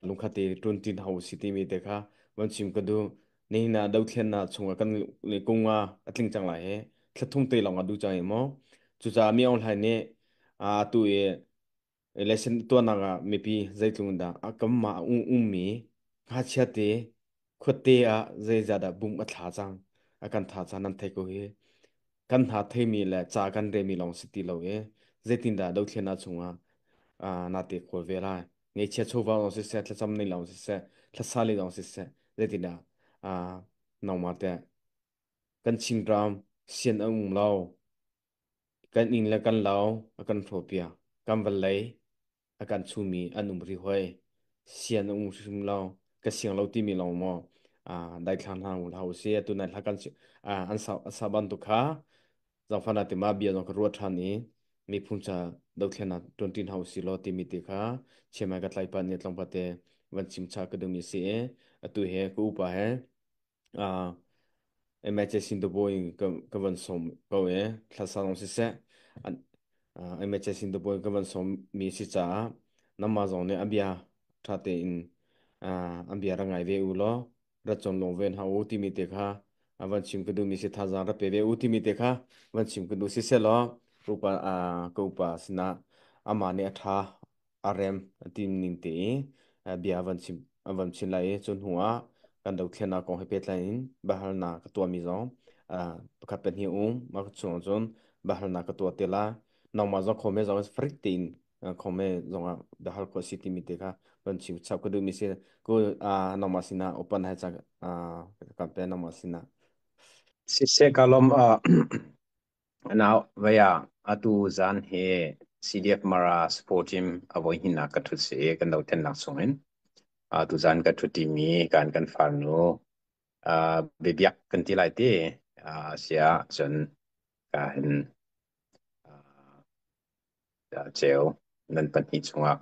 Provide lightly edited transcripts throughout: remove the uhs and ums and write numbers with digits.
Lungkhat te ṭuanṭi hna usih timi te kha van chim ka duh. Nihin ah dothlennak chungah kan kum nga a tling cang lai hi. Thla thum te lawng a duh cang i maw. Cucaah Mi Aung Hlaing nih atu i election tuahnak ah mipi zeitluk in dah a kanmah a ummi ngakchia te khuate ah zeizah dah bum a thla cang a kan tha cang nan thei ko hi. Kan hna theimi le ca kan remi lawng si ti lo i zeitindah dothlennak chungah naa te khawl ve lai. Ngeihchia chawva zong siseh, thlacam nei lawng siseh, thlasa lei zong siseh, zeitindah nangmah teh kan Chinram sian a um lo, kan inn le kan lo a kan hrawhpiak, kan vawlei a kan chumi an um rih hoi, sian a um hrim lo, ka siang lo timi lawng maw daithlang hna u hlah usih. Atu nai hla kan an sa bantuk kha Zaangfahnak tima bia zong ka ruat ṭhan i miphun ca dothlennak ṭuanṭi hna usih law timi ti kha chiamai ka tlaipa nih tlawmpal te van chim cha ka duhmi a si i atu he ka upa he MHA Singapore in ka van sawm ko i thlasa zong siseh MHA Singapore in ka van sawmmi a si caah nangmah zong nih a bia ṭha tein an bia rak ngai ve u law rat cawn lawng ve hna u timi te kha a van chim ka duhmi si thazaang rak pe ve u timi te kha van chim ka duh si selaw upa ka upa sinah amah nih a ṭha a rem a ti ning te i bia a van chim lai i cu hnu ah kan dothlennak kong he pehtlai in biahalnak ka tuahmi zong pakhat pahnih um mah chung cun biahalnak ka tuah te la nangmah zong khome zong frik tein khome zongah biahal khawh si timi te kha van chim chap ka duhmi si ku nangmah sinah open hai cang kan pe nangmah sinah. Siseh ka lawm. Nau vaya atu zan he CDF Mara sport team avoi hinnak ka thut si kan dothlennak chungin tu zan ka thut mi kan kan farnu bibiak kan ti lai ti sia cun ka hin ceu nan pahnih cungah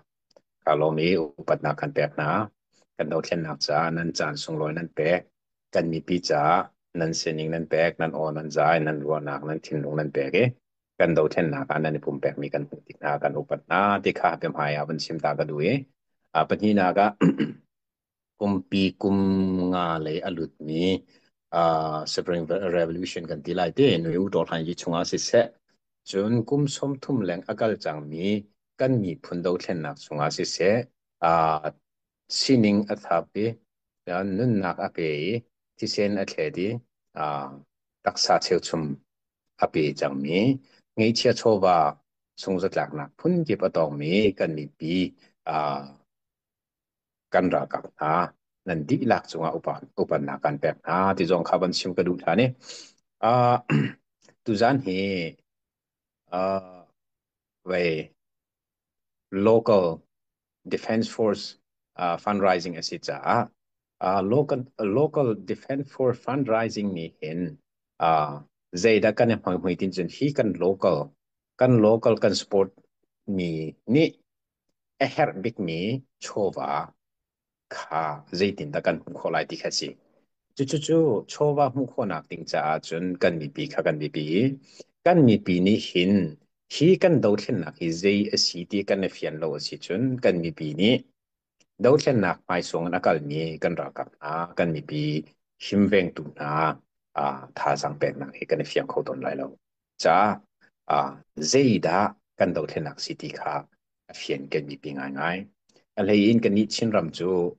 kaa lawm i upatnak kan pek hna. Kan dothlennak caah nan caan sunglawi nan pek. Kan mipi caah nan sining nan pek, nan aw nan zai, nan ruahnak, nan thinlung nan pek i kan dothlennak ah nan i pumpekmi kan hmuh tik hna, kan upat hna ti kha biahmai ah van chim ta ka duh i pahnihnak ah kumpi kum nga lei a lutmi Spring Revolution kan ti lai te nui u hlan yi chungah siseh, cun kum 30 leng a kal cangmi kan miphun dothlennak chungah siseh, sining a thap i nunnak a pe i thisen a thlet i taksa cheuchum a pe cangmi ngeihchia chawva sungzatlaknak phunkip a tongmi kan mipi kan ralkap hna nan dihlak cungah upatnak kan pek hna ti zong kha van chim ka duh than i tuzan hi vei local defense force fundraising a si caah local defense force fundraising nih hin zeidah kan i hmang hmui tin cun hi kan local kan support mi nih a herh bikmi chawva kha zeitindah kan hmuh khawh lai ti kha a si. Cucu chawva hmuh khawhnak ding caah cun kan mipi kha kan biapi i kan mipi nih hin hi kan dothlennak hi zei a si ti kan i fian lo a si cun kan mipi nih dothlennak hmaisung in a kalmi kan ralkap hna, kan mipi himvengtu hna thazaang peknak hi kan i fiang kho tawn lai lo. Caah zeidah kan dothlennak si ti kha a fian kan mipi ngaingai. A hlei in kannih Chinram cu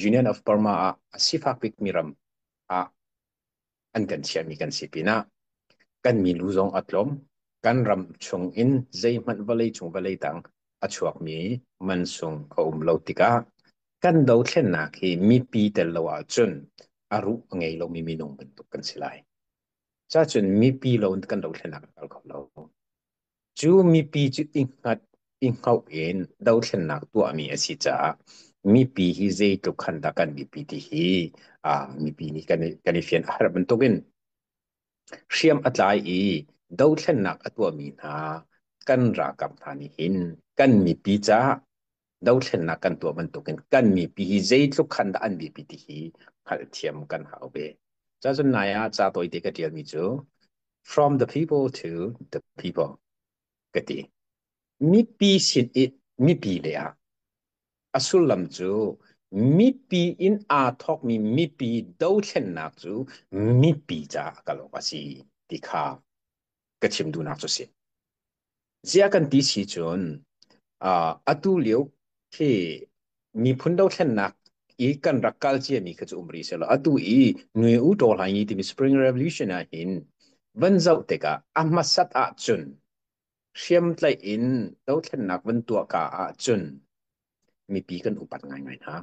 Union of Burma ah a sifak bikmi ram ah an kan chiahmi kan si pinah kan milu zong a tlawm. Kan ram chung in zeihmanh vawlei cung vawlei tang a chuakmi mansung a um lo tikah kan dothlennak hi mipi tel lo ahcun a ruh a ngei lomi minung bantuk kan si lai. Cacun mipi lo in kan dothlennak a kal kho lo. Cu mipi cu i hngat i hngoh in dothlennak tuahmi a si caah mipi hi zeitluk khan dah kan mipi ti hi mipi nih kan i fian a herh bantukin hriam a tlai i dothlennak a tuahmi hna kan ralkap hna nih hin kan mipi caah dothlennak kan tuah bantukin kan mipi hi zeitluk khan dah an mipi ti hi hngalhthiam kan hau ve. Cacun nai ah ca tawite ka ṭialmi cu "From the people to the people" ka ti. Mipi sin i mipi le ah. A sullam cu mipi in aa thawkmi mipi dothlennak cu mipi caah kal awk a si ti kha ka chim duhnak cu si. Ziah kan ti si cun atu lio khi miphun dothlennak i kan rak kal ciami kha cu um rih sehlaw atu i Nui U Taw Hlaing i timi Spring Revolution ah hin van zoh tikah a hmasat ahcun hriamtlaih in dothlennak van tuah ka ahcun mipi kan upat ngaingai hna.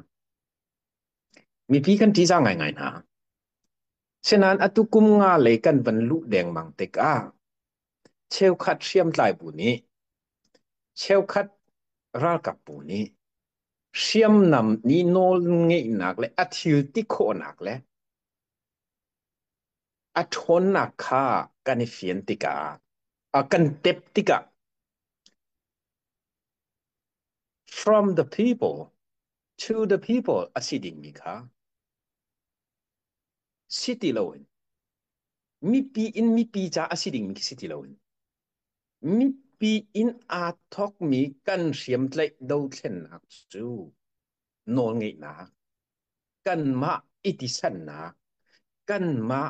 Mipi kan ṭihzah ngaingai hna. Sinain atu kum nga lei kan van luh dengmang tikah cheukhat hriamtlai bu nih cheukhat ralkap bu nih hriamnam nih nawl ngeihnak le a thil ti khawhnak le a ṭhawnnak kha kan i fian tikah a kan tep tikah from the people to the people a si dingmi kha si ti loin mipi in mipi ca a si dingmi khi si ti loin mipi in aa thawkmi kan hriamtlaih dothlennak cu nawlngeihnak kanmah i tisannak kanmah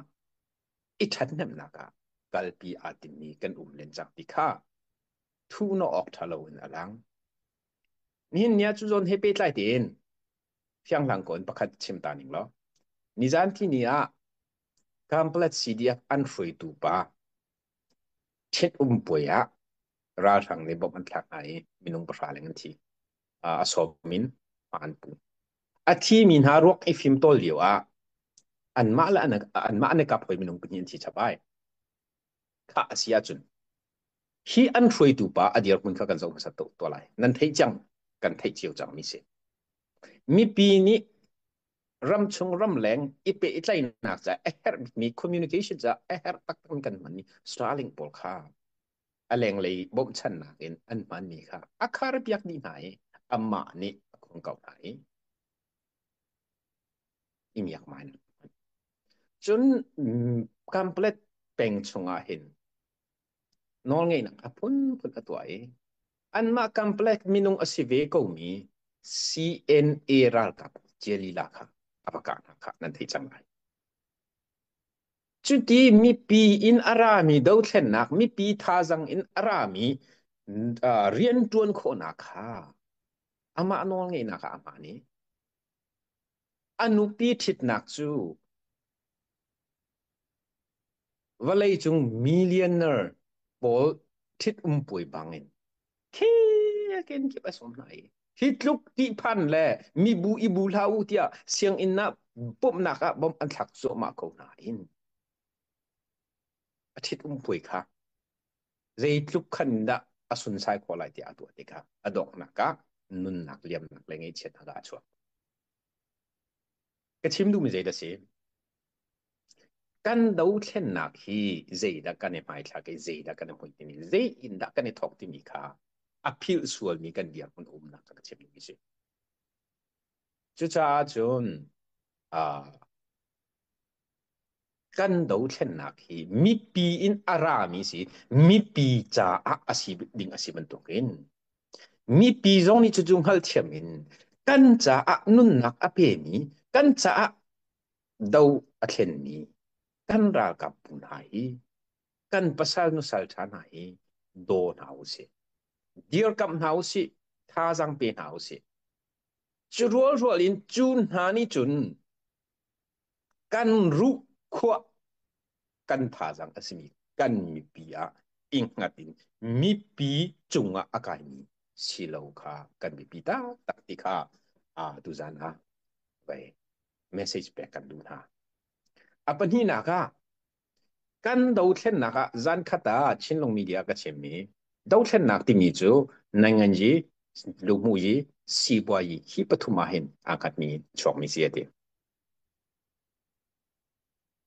i ṭhathnemhnak ah kalpi aa timmi kan um len cang ti kha thuhnawh awk ṭha loin a lang. Nihin ni ah cu zawn he pehtlai tein fianghlang ko in pakhat chim ta ning law nizan thi ni ah Kamplet CDF an hruaitu pa ṭhit um puai ah ralhrang nih bomb an thlak hna i minung pahra leng an thi. A sawm in an pu. A thimi hna ruak i fimtawl lio ah anmah le anmah an i kap hoi minung pahnih an thi chap ai. Khah a si ahcun hi an hruaitu pa a dirhmun kha kan zoh hmasat tuah lai. Nan theih cang, kan theih cio cang mi si. Mipi nih ramchung ramleng i pehtlaihnak ca a herh bikmi communication ca a herh taktak in kan hmanmi Starlink pawl kha a lenglei bawmhchannak in an hmanmi kha a khar piak dih hna i amah nih a khong ko hna i i miak mai cun Kamplet peng chungah hin nawlngeihnak a phunphun a tuah i anmah Kamplet minung a si ve komi CNA ralkap cia lila kha a va kah hna kha nan theih cang lai. Cuti mipi in a rami dothlennak, mipi thazang in a rami rianṭuan khawhnak kha amah nawlngeihnak ah a hmaan i a nupi ṭhitnak cu vawleicung millionaire pawl ṭhit-um puai bangin khen kip a sawm hna i hi tluk tihphan le mibu i bu hlah u tiah sianginn ah bawmhnak ah bawmh an thlak cuahmah ko nain a ṭhit-um puai kha zeitluk khan dah a sunsai khawh lai tiah a tuah tikah a donghnak ah nunnak liamnak le ngaihchiatnak ah a chuak. Ka chim duhmi zei dah si? Kan dothlennak hi zeidah kan i hmaithlak i zeidah kan i hmuih timi, zei in dah kan i thawk timi kha a philh sualmi kan dirhmun umnak ka chim duhmi si. Cucaah cun kan dothlennak hi mipi in a rami si, mipi caah a si ding a si bantukin mipi zong nih cucu hngalhthiam in kan caah nunnak a pemi, kan caah do a thlenmi kan ralkap bu hna hi kan pasal nusal ṭha hna hi daw hna usih, dirkamh hna usih, thazaang pe hna usih. Cu rualrual in cu hna nih cun kan ruh khuah kan thazaang a simi kan mipi ah i hngat in mipi cungah a kaimi si lo kha kan mipi taktak ti kha tuzan ah vai message pek kan duh hna. A pahnihnak ah kan dothlennak ah zan khat ah Chinlung Media ka chimmi dothlennak timi cu nanganji luhmuhyi sipuayi hi pathum ah hin aa hngatmi chuakmi si a ti.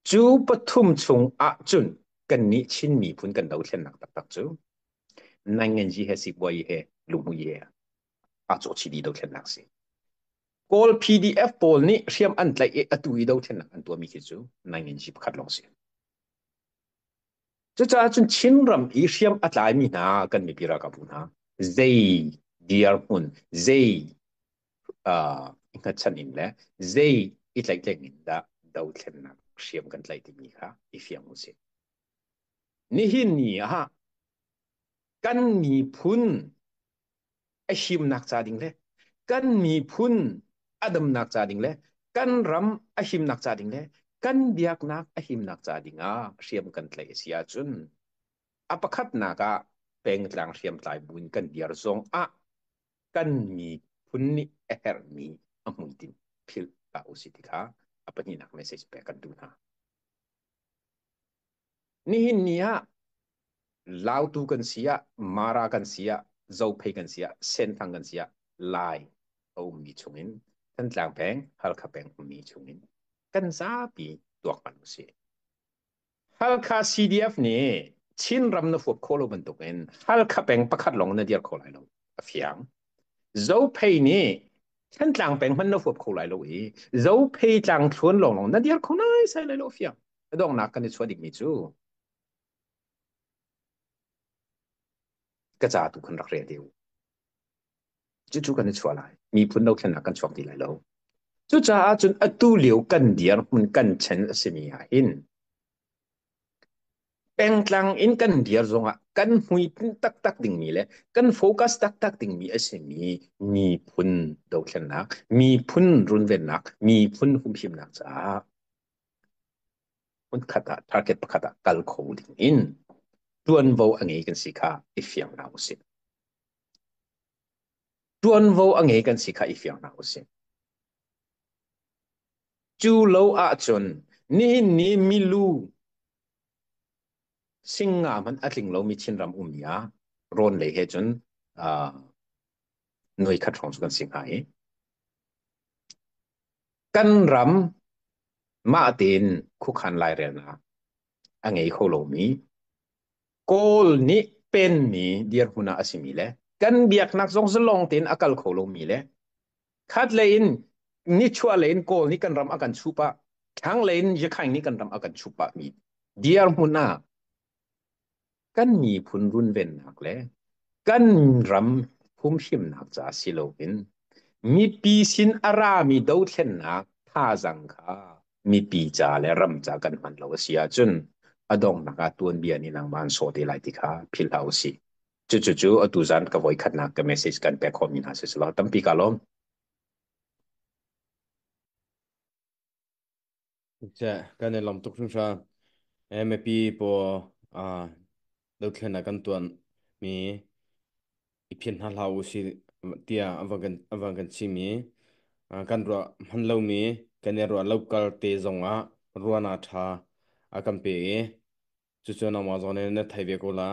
Cu pathum chung ahcun kannih Chin miphun kan dothlennak taktak cu nanganji he sipuayi he luhmuhyi he aa cawhchih dih dothlennak si. Kawl PDF pawl nih hriam an tlaih i atu i dothlennak an tuahmi khi cu nainganzi pakhat lawng si. Cucaah cun Chinram i hriam a tlaimi hna kan mipi ralkapbu hna zei dirhmun zei I hngatchan in le zei i tlaihtleng in dah dothlennak hriam kan tlaih timi kha i fiang usih. Nihin ni ah kan miphun a himnak ca ding le kan miphun a damnak ca ding le kan ram a himnak ca ding le kan biaknak a himnak ca ding ah hriam kan tlaih a si ahcun a pakhatnak ah pengtlang hriamtlai buin kan dir zong ah kan miphun nih a herhmi a hmuitinh philh hlah usih ti kha a pahnihnak message pek kan duh hna. Nihin ni ah Lautu kan si ah, Mara kan si ah, Zophei kan si ah, Senthang kan si ah, Lai a ummi chungin Thantlang peng, Halkha peng ummi chungin kan zapi tuak hmanh usih. Halkha CDF nih Chinram na huap khawh lo bantukin Halkha peng pakhat lawng na dir kho lai lo. A fiang. Zophei nih Thantlang peng hmanh na huap kho lai lo i Zophei tlang thluan lawng lawng na dir kho nai sai lai lo a fiang. A donghnak kan i chuah dingmi cu ka ca tu khan rak rel te u. Cucu kan i chuah lai. Miphun dothlennak kan chuak ti lai lo. Cucaah cun atu lio kan dirhmun kan chen a simi ah hin pengtlang in kan dir zongah kan hmuitinh taktak dingmi le kan focus taktak dingmi a simi miphun dothlennak, miphun runvennak, miphun humhimnak caah hmunkhat ah target pakhat ah kal kho ding in tuanvo a ngei kan si kha i fiang hna usih. Tuanvo a ngei kan si kha i fiang hna usih. Cu lo ahcun nihin ni milu singa hmanh a tling lomi Chinram ummi ah rawn lei he cun nuai khat hrawng cu kan si hnga i kan ram mah tein khuakhan lairelnak a ngei kho lomi Kawl nih penmi dirhmun ah a simi le kan biaknak zong zalong tein a kal kho lomi le khat lei in nichuah lei in Kawl nih kan ram a kan chuh pah thlang lei in Yakhaing nih kan ram a kan chuh pah mi dirhmun ah kan miphun runvennak le kan ram humhimnak ca si loin mipi sin a rami dothlennak thazang kha mipi ca le ram ca kan hman lo a si ahcun a donghnak ah tuanbia nih nangmah an sawh te lai ti kha philh hlah usih. Cucu atu zan ka voikhatnak ka message kan pek khawhmi hna si selaw tampi ka lawm. Kan i lawm tuk hringhran. Mipi pawl dothlennak kan tuan mi i phian hna hlah usih tiah a van kan chim i kan ruah hman lomi kan i ruah lokal te zongah ruahnak ṭha a kan pe i cucu nangmah zong nih na thei ve ko la.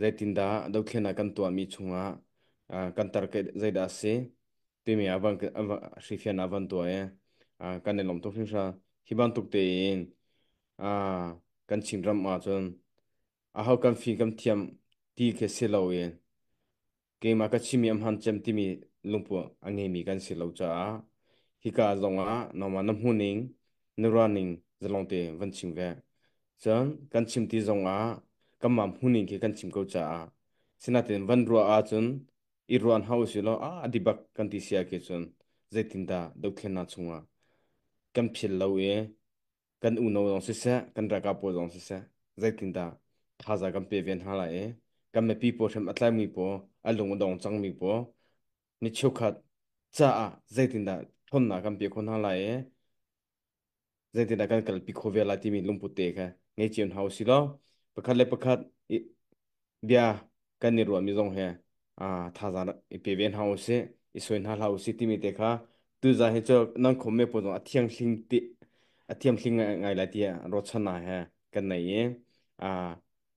Zeitindah dothlennak kan tuahmi chungah kan target zeidah a si timi a van hrifian a van tuah i kan i lawm tuk hringhran. Hi bantuk tein kan Chinram ahcun aho kan fim kan thiam ti khi si lo i keimah ka chimmi a hmaan cem timi lungput a ngeimi kan si lo caah hika zongah nangmah na hmuhning na ruahning zalong te van chim ve. Cun kan chim ti zongah kanmah hmuhning khi kan chim ko caah sinain van ruah ahcun i ruan hau si law a dibak kan ti sia ke cun zeitindah dothlennak chungah kan phil lo i kan unau zong siseh, kan ralkap pawl zong siseh, zeitindah thazaang kan pe ve hna lai i kan mipi pawl hrim a tlaimi pawl, a lung a dong cangmi pawl, ni cheukhat caah zeitindah ṭhawnnak kan pe khawh hna lai i zeitindah kan kalpi khawh ve lai timi lungput te kha ngei cio hna usih law pakhat le pakhat bia kan i ruahmi zong he thazaang i pe ve hna usih, i sawi hna hlah usih timi te kha tuzaan hi cu nan khom me pawl zong a thianghlim ti a thianghlim ngai lai tiah ruahchannak he kan nei i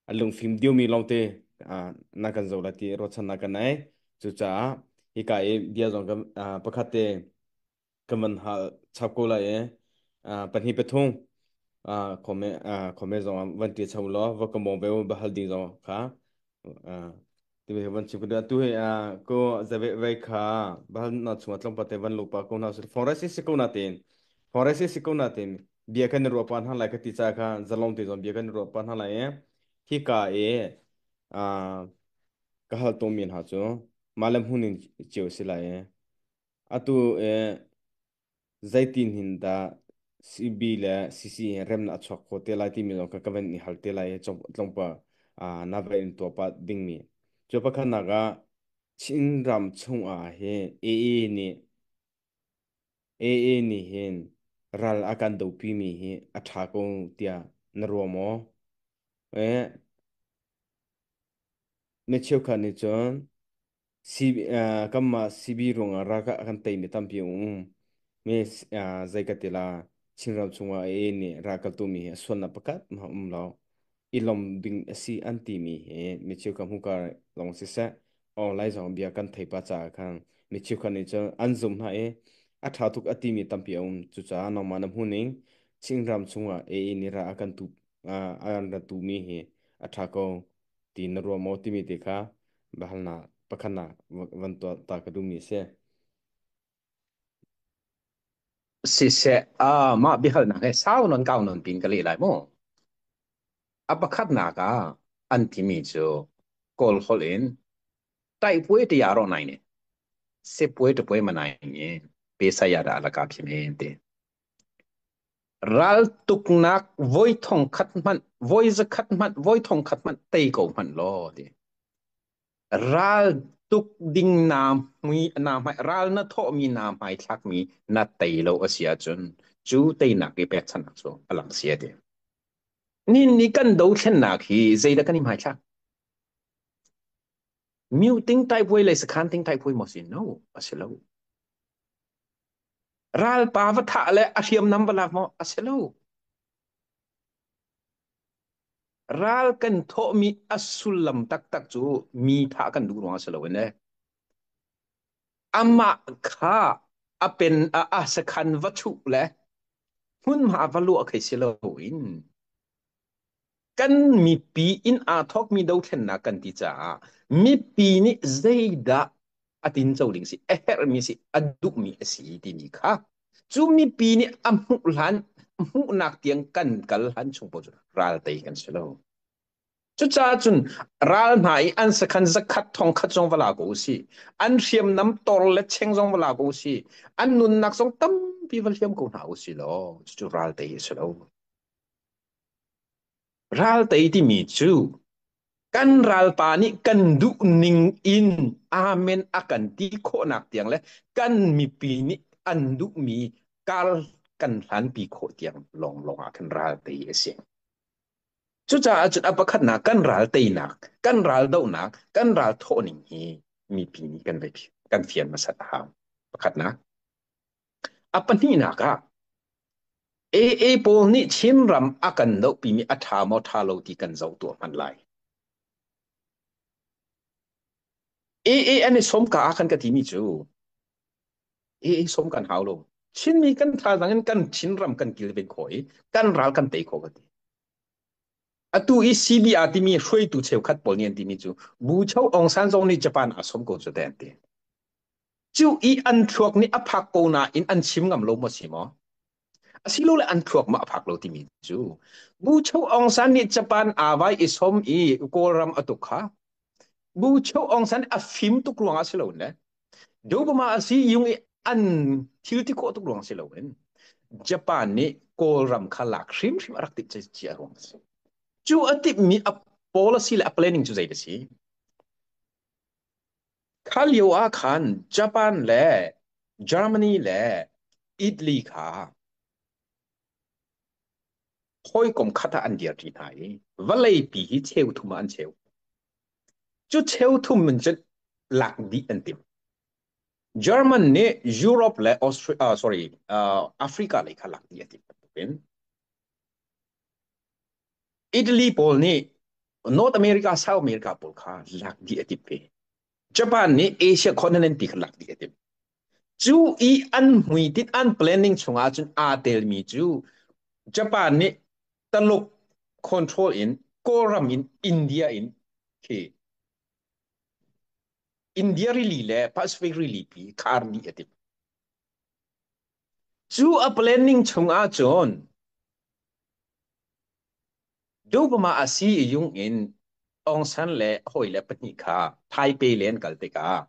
a lungfim diomi lawngte na kan zoh lai ti ruahchannak kan nei. Cucaah hika i bia zong kan pakhat te kan van hal chap ko lai i pahnih pathum khome zong van ti chau law va ka mong ve ba hal ding zong kha ti ve van chim ko tu he ko zave vai kha ba hal na chunga tlong pate van lupa ko na forest si ko na tin forest si ko na tin bia kan ro pa hna lai ka ti cha kha zalong te zong bia kan ro pa hna lai e hi ka e ka hal to min ha chu malam hunin chiu si lai e. Atu zeitin hin dah CB le CC he remnak a chuak kho te lai timi zong kha ka van i hal te lai i tlawmpal na va in tuah pah dingmi. Cu pakhatnak ah Chinram chungah hi AA nih hin ral a kan dopimi hi a ṭha ko tiah na ruah maw? Mi cheukhat nih cun kanmah CB ruangah ral a kan teimi tampi a um. Mi zei ka ti la, Chinram chungah AA nih ral kan tumi hi a sualnak pakhat hmanh a um lo. I lawmh ding a si an timi hi mi cheukhat hmuka lawng siseh, online zong bia kan thei pah caah khan mi cheukhat nih cun an zumh hna i a ṭha tuk a timi tampi a um. Cucaah nangmah na hmuhning Chinram chungah AA nih ral a kan tu an rat tumi hi a ṭha ko ti na ruah maw timi te kha biahalnak pakhatnak van tuah ta ka duhmi a si. Siseh, mah biahalnak he sau non kau non pin ka leh lai mu. A pakhatnak ah an timi cu Kawl holh in taihpuai te ya ro nai ne. Sepuai te puai ma nai ni pe sa ya da la ka phim en te. Raltuknak voi thong khat hmanh, voi zakhat hmanh, voi thong khat hmanh tei ko hmanh law ti. Ral tuk ding na hmui na hmai ral na thawhmi na hmaithlakmi na tei lo a si ahcun cu teinak i pekchanhnak cu a lang si a ti. Ni ni kan dothlennak hi zeidah kan i hmaithlak? Muting taipuai le sakhan ting taipuai maw si? No, a si lo. Ralpa va thah le a hriamnam va lak maw? A si lo. Ral kan thawhmi a sullam taktak cu mi thah kan duh ruangah si loin le amah kha a pen a sakhan va chuh le hmunhma va luah khi si loin kan mipi in aa thawkmi dothlennak kan ti caah mipi nih zeidah a tinco ding si a herhmi si a duhmi a si timi kha cu mipi nih a hmuh hlan hmuhnak tiang kan kal hlan chung paoh cu ral tei kan si lo. Cucaah cun ral hna i an sakhan zakhat thong khat zong va la ko usih an hriamnam tor le cheng zong va la ko usih an nunnak zong tampi va hliam ko hna usih law cucu ral tei a si lo. Ral tei timi cu kan ralpa nih kan duh ning in amen a kan ti khawhnak tiang le kan mipi nih an duhmi kar kan hlanpi khawh tiang lawnglawng ah khan ral tei a si. Cucaah cun a pakhatnak kan ral teinak, kan ral dohnak, kan ral thawhning hi mipi nih kan kan fian hmasat a hau. Pakhatnak. A pahnihnak ah AA pawl nih Chinram a kan dohpimi a ṭha maw ṭha lo ti kan zoh tuah hmanh lai. AA an i sawm ka ah khan ka timi cu AA sawm kan hau lo. Chinmi kan thazaang in kan Chinram kan kilven khawh i kan ral kan tei khawh ka ti. Atu i CBR timi hruaitu cheukhat pawl nih an timi cu Bu Cho Aung San zong nih Japan a sawm ko cu te an ti. Cu i an thluak nih a phak ko nain an chim ngam lo maw si maw? Asilole an thluak ma a phak lo timi cu Bu Cho Aung San nih Japan aa vai i som i Kawlram a tuk kha Bu Cho Aung San a fim tuk ruangah si lo ne Dobama a si yung i an thil ti khawh tuk ruang si loin Japan nih Kawlram kha lak hrimhrim a rak timh cia ruang a si. Cu a timhmi a policy le a planning cu zei a si? Kha lio ah khan Japan le Germany le Italy kha hawikom khat ah an dirṭi hna i vawleipi hi cheuthum ah an cheu. Cu cheuthum in cun lak dih an timh. German nih Europe le Austria, sorry, Africa lei kha lak dih a timh bantukin Italy pawl nih North America, South America pawl kha lak dih a timh ve. Japan nih Asia continent pi kha lak dih a timh. Cu i an hmuitinh an planning chungah cun aa telmi cu Japan nih Taluk control in Kawlram in India in khi India rili le Pacific rili pi khar dih a timh. Cu a planning chungah cun Dobama a si i yung in Aung San le a hawile pahnih kha Taipei le an kal tikah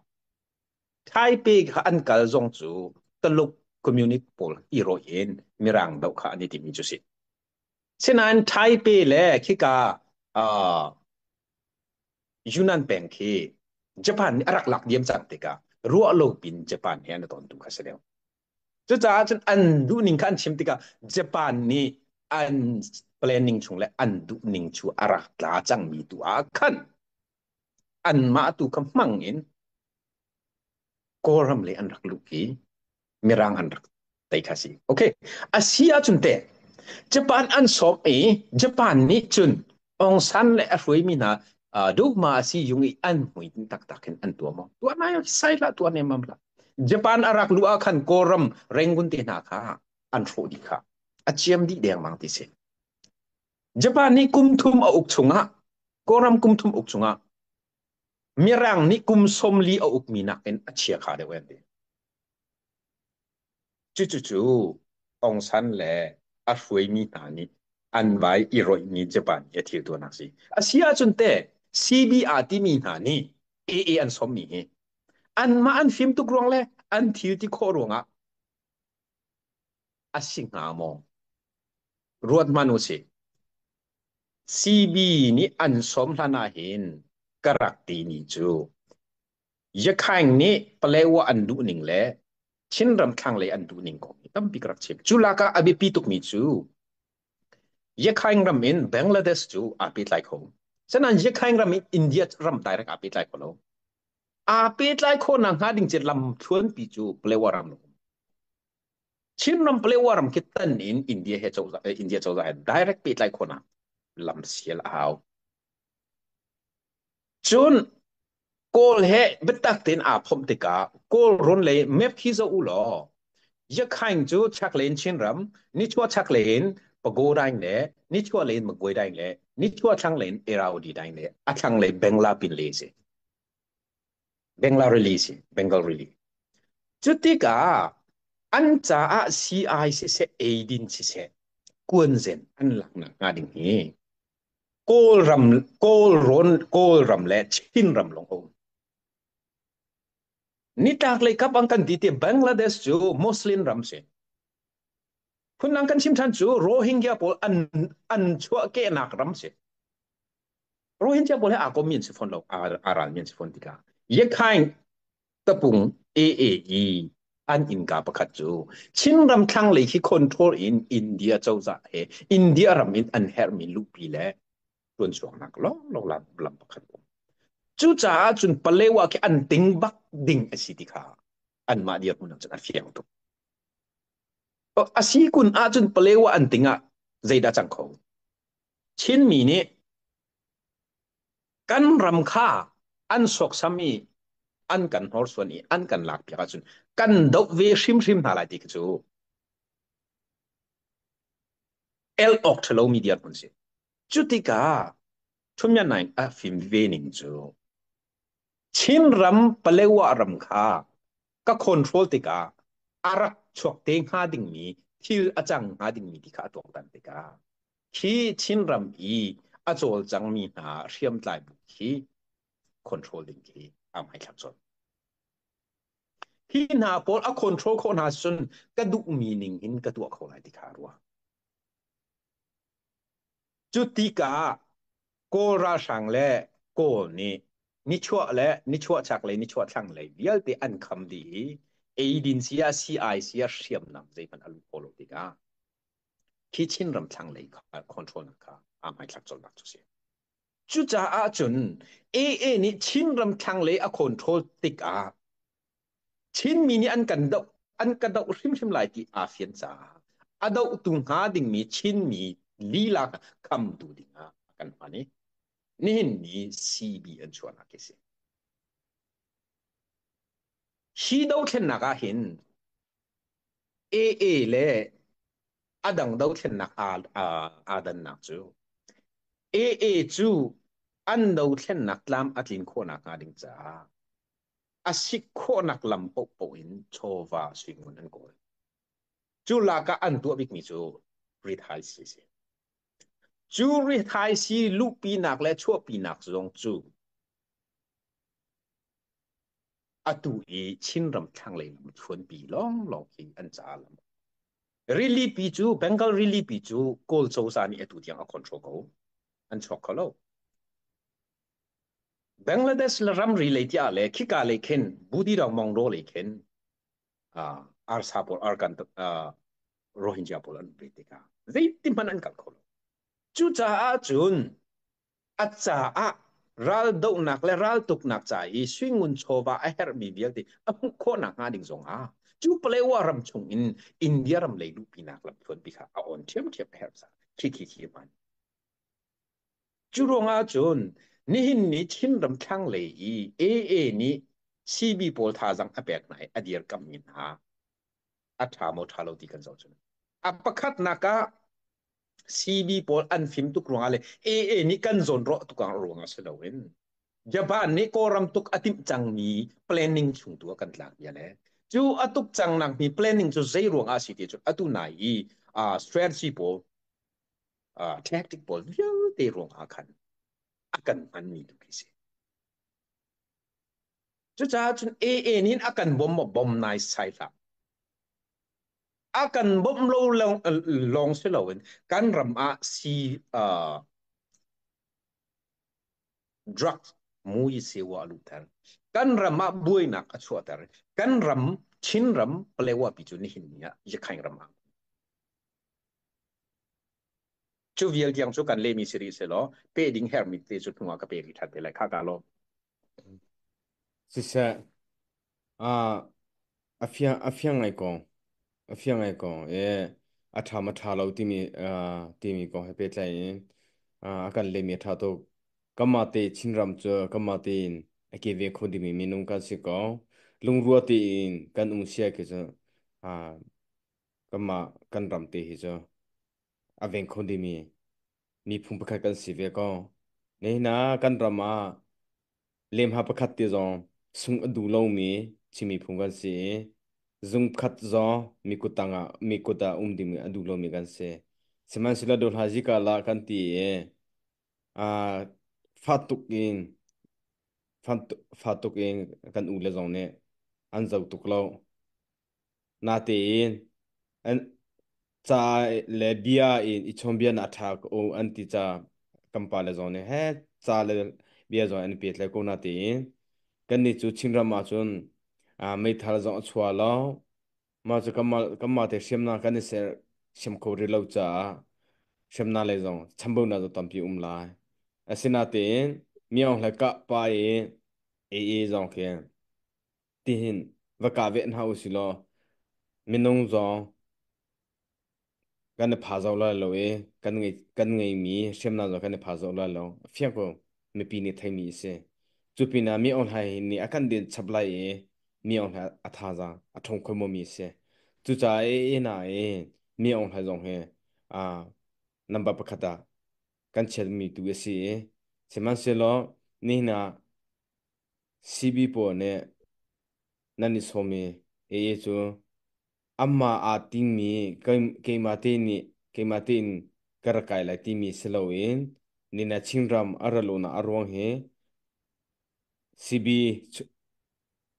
Taipei kha an kal zong cu Taluk communist pawl i rawih in Mirang doh kha an i timi cu si. Sinain Taipei le khika Yunnan peng khi Japan nih a rak lak diam cang tikah ruah lo pin Japan he an i ton tu kha si deuh. Cucaah cun an duhning kha an chim tikah Japan nih an planning chung le an duhning chu a rak tla cangmi tu ah khan anmah tu kha hmang in Kawlram lei an rak luh i Mirang an rak tei kha si. Okay. A si ahcun teh Japan an sawm i Japan nih cun Aung San le a hruaimi hna dogma a si yung i an hmuitinh taktak in an tuah maw? Tuah nai sai hlah tuah nemmam hlah. Japan a rak luh ah khan Kawlram Rangoon te hna kha an hrawh dih kha. A ciam dih dengmang ti si. Japan nih kum thum a uk chungah Kawlram kum thum uk chungah Mirang nih kum 40 a ukmi nakin a chia kha deuh an ti. Cucucu Aung San le a hruaimi hna nih an vai i roihmi Japan i a thil tuahnak si. A si ahcun teh CBR timi hna nih AA an sawmmi hi anmah an fim tuk ruang le an thil ti khawh ruangah a si hnga maw? Ruat hmanh u sih. CB nih an sawm hlan ahhin ka rak timi cu Yakhaing nih Palewa an duhning le Chinram thlanglei an duhning kong hi tampi ka rak chim. Cu lakah a biapi tukmi cu Yakhaing ram in Bangladesh cu aa pehtlai kho. Sinain Yakhaing ram in India ram direct aa pehtlai kho lo. Aa pehtlai khawhnak hnga ding cu lamthluanpi cu Palewa ram lo. Chinram Palewa ram khi tan in India he cozah India cozah he direct pehtlai khawhnak lam sial a hau. Cun Kawl he biatak tein aa phomh tikah Kawl rawn lei map khi zoh u law Yakhaing cu chaklei in Chinram, nichuah chaklei in Pagodaing le nichuah lei in Magway le nichuah thlanglei in Irrawaddy daing le a thlanglei Bangla pinle a si. Bangla Rili si, Bengal Rili. Cu tikah an caah sii-ai siseh, eidin siseh, kuanzen an laknak hnga ding hi Kawlram, Kawlrawn, Kawlram le Chinram lawng a um. Nitlaklei kap an kan ti ti Bangladesh cu Muslim ram si. Phundang kan chim ṭhan cu Rohingya pawl an chuahkehnak ram si. Rohingya pawl he aa kommi an si fawn lo, aa ralmi an si fawn tikah. Yakhaing tapung AAE an innka pakhat cu Chinram thlanglei khi control in India cozah he India ram in an herhmi luhpi le tuanchuaknak lawnglawng lam, lam pakhat um. Cucaah cun Palewa khi an ting bak ding a si ti kha anmah dirhmun ah cun a fiang tuk. A si kun ahcun Palewa an ting ah zeidah cang kho? Chinmi nih kan ram kha an sawksam i an kan hnorsuan i an kan lakpiak ahcun kan doh ve hrimhrim hna lai ti khi cu el awk ṭhalomi dirhmun si. Cu tikah Thumyan Naing a fim ve ning cu Chinram Palewa ram kha ka control tikah a rak chuak te hnga dingmi thil a cang hnga dingmi ti kha a tuaktan tikah khi Chinram i a cawlcangmi hna hriamtlai bu khi control ding khi a hmaithlak colh. Hi hna pawl a control khawh hna cun ka duhmi ning in ka tuah kho lai ti kha a ruah. Cu tikah Kawl ralhrang le Kawl nih nichuah le nichuah chaklei nichuah thlanglei vialte an kham dih i eidin si ah sii-ai si ah hriamnam zeihmanh a luh khawh lo tikah khi Chinram thlanglei control nak kha aa hmaithlak colhnak cu si. Cucaah cun AA nih Chinram thlanglei a control tikah Chinmi nih an kan doh an ka doh hrimhrim lai ti aa fian caah a dohtu hnga dingmi Chinmi lila khamtu dingah a kan hman i nihin ni CB an chuahnak hi si. Hi dothlennak ah hin AA le a dang dothlennak aa dannak cu AA cu an dothlennak tlam a tlin khawhnak hnga ding caah a sik khawhnak lam paohpaoh in chawva suingun an kawl. Cu lakah an tuah bikmi cu rithai si si. Cu rithai si luhpinak le chuahpinak zong cu a Atu i Chinram thlanglei lam thluanpi lawnglawng hi an caah lam. Rili pi cu Bengal rili pi cu Kawl cozah nih atu tiang a control ko. An chuak kho lo. Bangladesh le ramri lei tiah le khika lei khin Budidong Mongro lei khin arsa pawl arkan Rohingya pawl an ve tikah zeitin hmanh an kal kho lo. Cucaah cun a caah raldohnak le raltuknak ca i suingun chawva a herhmi vialte a hmuh khawh nakhnga ding zongah cu Palewa ram chung in India ram lei luhpinak lamthluanpi kha a on ṭhiamṭhiam a herh caah khi khi khi hman. Cu ruangah cun nihin ni Chinram thlanglei i AA nih CB pawl thazaang a pek hna i a dirkamhmi hna a ṭha maw ṭha lo ti kan zoh cun. A pakhatnak ah CB pawl an fim tuk ruangah le AA nih kan zawn rawh tuk ruangah si loin Japan nih Kawlram tuk a timh cangmi planning chung tu ah kan tlak bia le cu a tuk cang nak mi planning cu zei ruangah a si ti cu atu nai i strategy pawl tactic pawl vialte ruangah khan a kan hmanmi tu khi si. Cucaah cun AA nih a kan bom maw bom nai sai hlah. A kan bawmh lo lawng si loin kan ram ah si drugs mui sewa a luhter. Kan ram ah buainak a chuahter. Kan ram Chinram Palewa pi cu nihin ni ah Yakhaing ram ah cu vial tiang cu kan lemi si rih selaw pe ding hermi te cu hnu ah ka pe rih ṭhan te lai kha ka lawm. Siseh, a fiang ngai ko. A fiang ngai ko. E, a ṭha ma ṭha lo timi timi kong he pehtlai in a kan lehmi a ṭha tuk. Kanmah te Chinram cu kanmah tein a ke ve kho dingmi minung kan si ko. Lungrua tein kan um sia khi cu kanmah kan ram te hi cu a veng kho dingmi miphun pakhat kan si ve ko. Nihin ah kan ram ah lemha pakhat te zong sung a duh lomi Chin miphun kan si i zung khat zong mi kut tangah mi kut ah um ding a duh lomi kan si. Sihmanhsehlaw dohla zika la kan ti i fa tuk in fa tuk in kan u le zong nih an zo tuk lo. Natein an ca le bia in i chawnbia na ṭha ko an ti ca kan pale zong nih he ca le bia zong an pet le ko natein kannih cu Chinram ah cun meithal zong a chuah lo mah cu kanmah te hriamnam kan i ser siam kho rih lo caah hriamnam lei zong chambaunak zong tampi um lai. Asinatein miong le kah pa i AA zong khi tihin va kah ve hna usih law minung zong kan i pha zau lai lo i kan ngeimi hriamnam zong kan i pha zau lai lo. Fiang ko mipi nih theimi a si. Cu pinah mi Aung Hlaing nih a kan din chap lai i mi Aung Hlaing a thazaang a ṭhawng kho mi a si. Cucaah i na i mi Aung Hlaing zong hi number pakhat ah kan chiatmi tu a si i sihmanhsehlaw nihin ah CB pawl nih nan i sawm i AA cu amah aa tingmi keimah te nih keimah tein ka rak kai lai timi si loin nina Chinram a ra lawhnak a ruang hi CB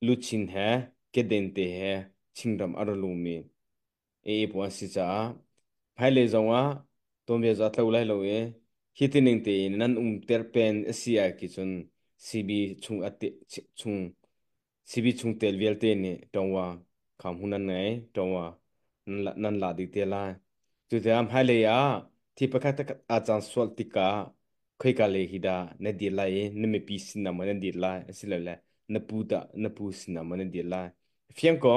luchin he keden te he Chinram a ra lumi AA pawl an si caah hmailei zongah tuanbia cu a tlo lai lo i hi tining tein nan um ter pen a si ah ki cun CB chung a chung CB chungtel vialte nih ṭongwa kham hun nan ngei ṭongwa nan la dih te lai. Cucaah hmailei ah thi pakhat aa cang sual tikah khoika lei hi dah na dir lai i na mipi sin ah maw na dir lai asilole na pu dah na pu sin ah maw na dir lai. Fiang ko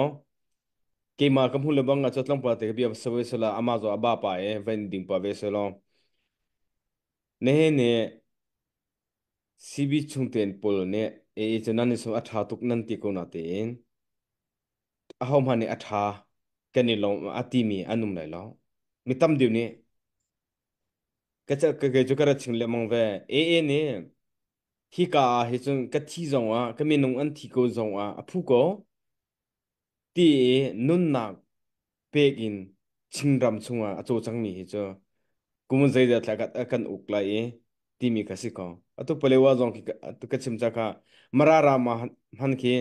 keimah ka hmu le bang ah cawtlong pa te ka bia sawe sala ama zo aba pa e van ding pa ve selo nehe ne CB chungten pawl nih AA cu nan i sum a ṭha tuk nan ti ko natein ahohmanh nih a ṭha kan i lawm a timi an um lai lo. Mi tam deuh nih ka kei cu ka ra chim lengmang ve. AA nih hika ah hi cun ka thi zong ah ka minung an thi ko zong ah a phu ko. Ti i nunnak pek in Chinram chungah a cawlcangmi hi cu kum zeizat thla kan uk lai i timi kha si ko. Atu Palewa zong khi ka chim ca kha Mara ram ah hman khi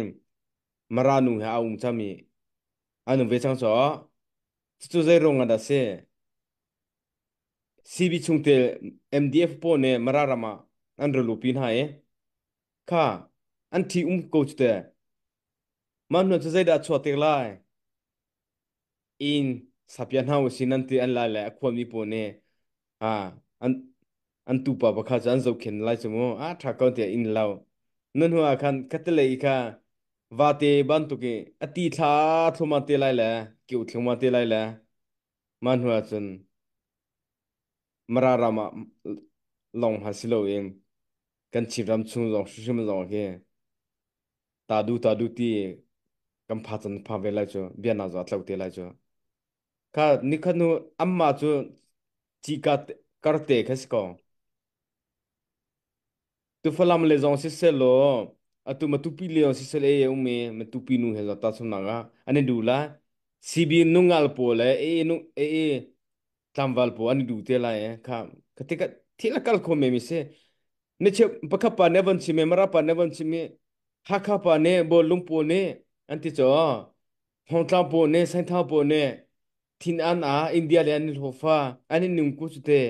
Mara nu he a um cami an um ve cang caw. Cucu zei ruang ah dah si? CB chungtel MDF pawl nih Mara ram ah an ra lupi hna i kha an thi um ko cu teh. Mah hnu cu zeidah a chuah tik lai? Inn sapia hna usih nan ti an lai le a khuami pawl nih ah an an tupa pakhat cu an zohkhenh lai cu mu a ṭha ko tiah inn lo nan hnu ah khan khatalei i kha vate bantuk i a ti thla thluma te lai le kiu thluma te lai le mah hnu ah cun Mara ram ah lawng hmanh si loin kan Chinram chung zong hrimhrim zong hi ta du ta du ti kan pha can pha ve lai cu bia na zo tlo te lai cu kha nikhat nu amma cu chi ka karte kha si ko tu falam le zong si se lo atu matupi le zong si se le e umi matupi nu he zo ta chum na ani du la CB nungal po le e nu e e tlangval pawl an i duh te lai eh kha ka ti ka thil a kal kho me mi si ni cheu pakhat pa ne von chim mara pa ne von chim i Hakha pa ne bawlung pawl nih an ti cho Hmongtlang pawl ne Sainthau pawl ne thin an a India le an i hlawfa an i nung ku cu te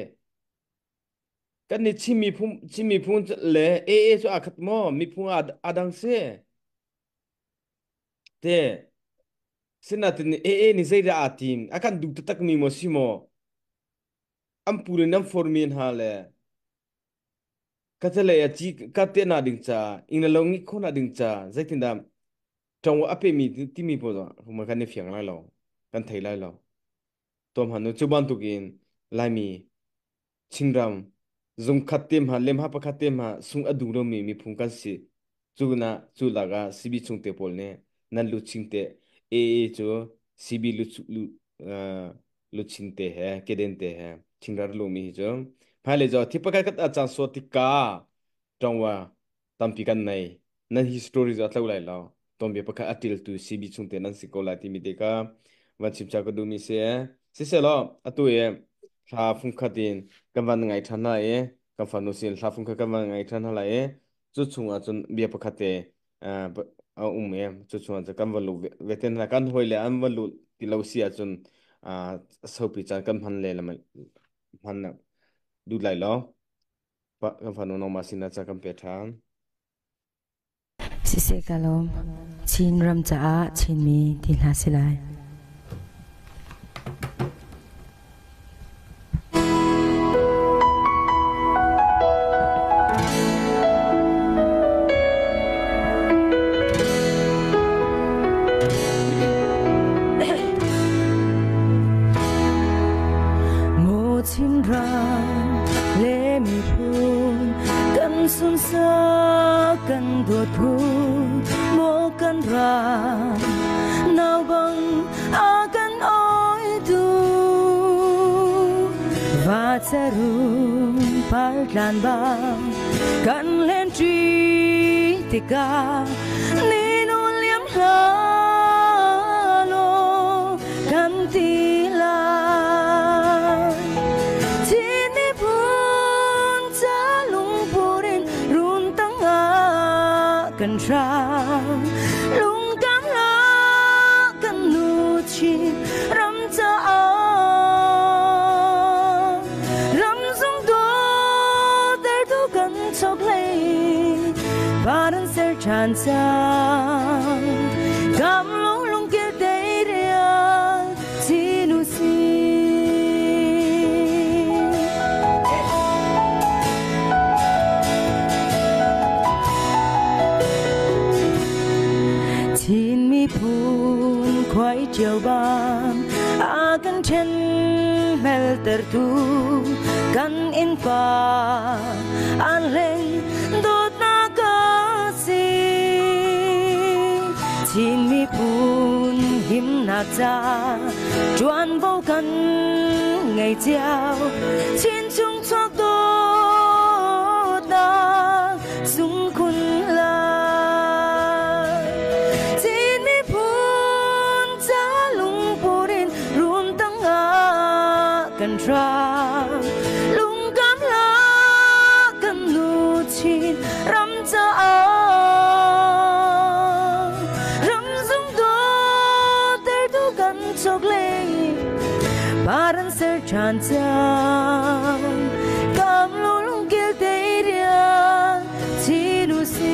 kan ni Chin miphun Chin miphun le AA cu aa khat maw miphun a dang si te Sinain AA nih zeidah aa tim? A kan duh taktakmi maw si maw? An pu le nan formi hna le ka calei ah ci ka tehna ding ca, ing le lo ngih khawhnak ding ca, zeitindah ṭong a pemi timi pawl zong kan i fiang lai lo, kan thei lai lo. Tuam han cu bantukin Laimi Chinram zungkhat te hma lemha pakhat te hma sung a duh lomi miphun kan si. Cu na cu lakah CB chungte pawl nih nan luchin te AA cu CB lu luchin te he keden te he Chinram lumi hi cu hmailei zo thi pakhat khat a cang so tikka tongwa tampi kan nei nan hi story cu a tlo lai lo tuanbia pakhat a ṭiltu CB chungte nan si ko lai timi te kha van chim cha ka duhmi si siselaw atu i hla fungkhat in kan van ngai ṭhan hna i kan fanu sin hla fungkhat kan van ngai ṭhan hna lai i cu chungah cun bia pakhat te a um i cu chungah cun kan van luh ve te hna kan hawi le an van luh ti lo si ahcun sopi caan kan hman le hman duh lai lo Kan fanu nangmah sinah ca kan pe ṭhan. Siseh ka lawm. Chin ram caah Chinmi ti hna si lai. Maw Chinram le miphun kan sunsak kan dawt phu maw kan ram nau bang a kan oi tu va charum par tlan bang kan len ṭi tikah ni nu liam hlah law kan ti lai. Chin miphun ca lungput in run tangah kan hrang. Lungkam hlah kan nu Chin ram caah. Ramzung dawtertu kan chokhlei van an ser ṭhan cang. Kam lung lungkil te rial chin u si. Chin miphun khuai cio bang a kan ṭhen meltertu kan innpa an hleng dawtnak a si. Chin miphun himnak ca ṭuanvo kan ngei cio. Chin chung chuak dawtnak sungkhun lai. Chin miphun ca lungput in run tangah kan ra. Lungkam hlah kan nu Chin ram caah. Ram Paran ser ṭhan cang kam lungkil te rian chin u si.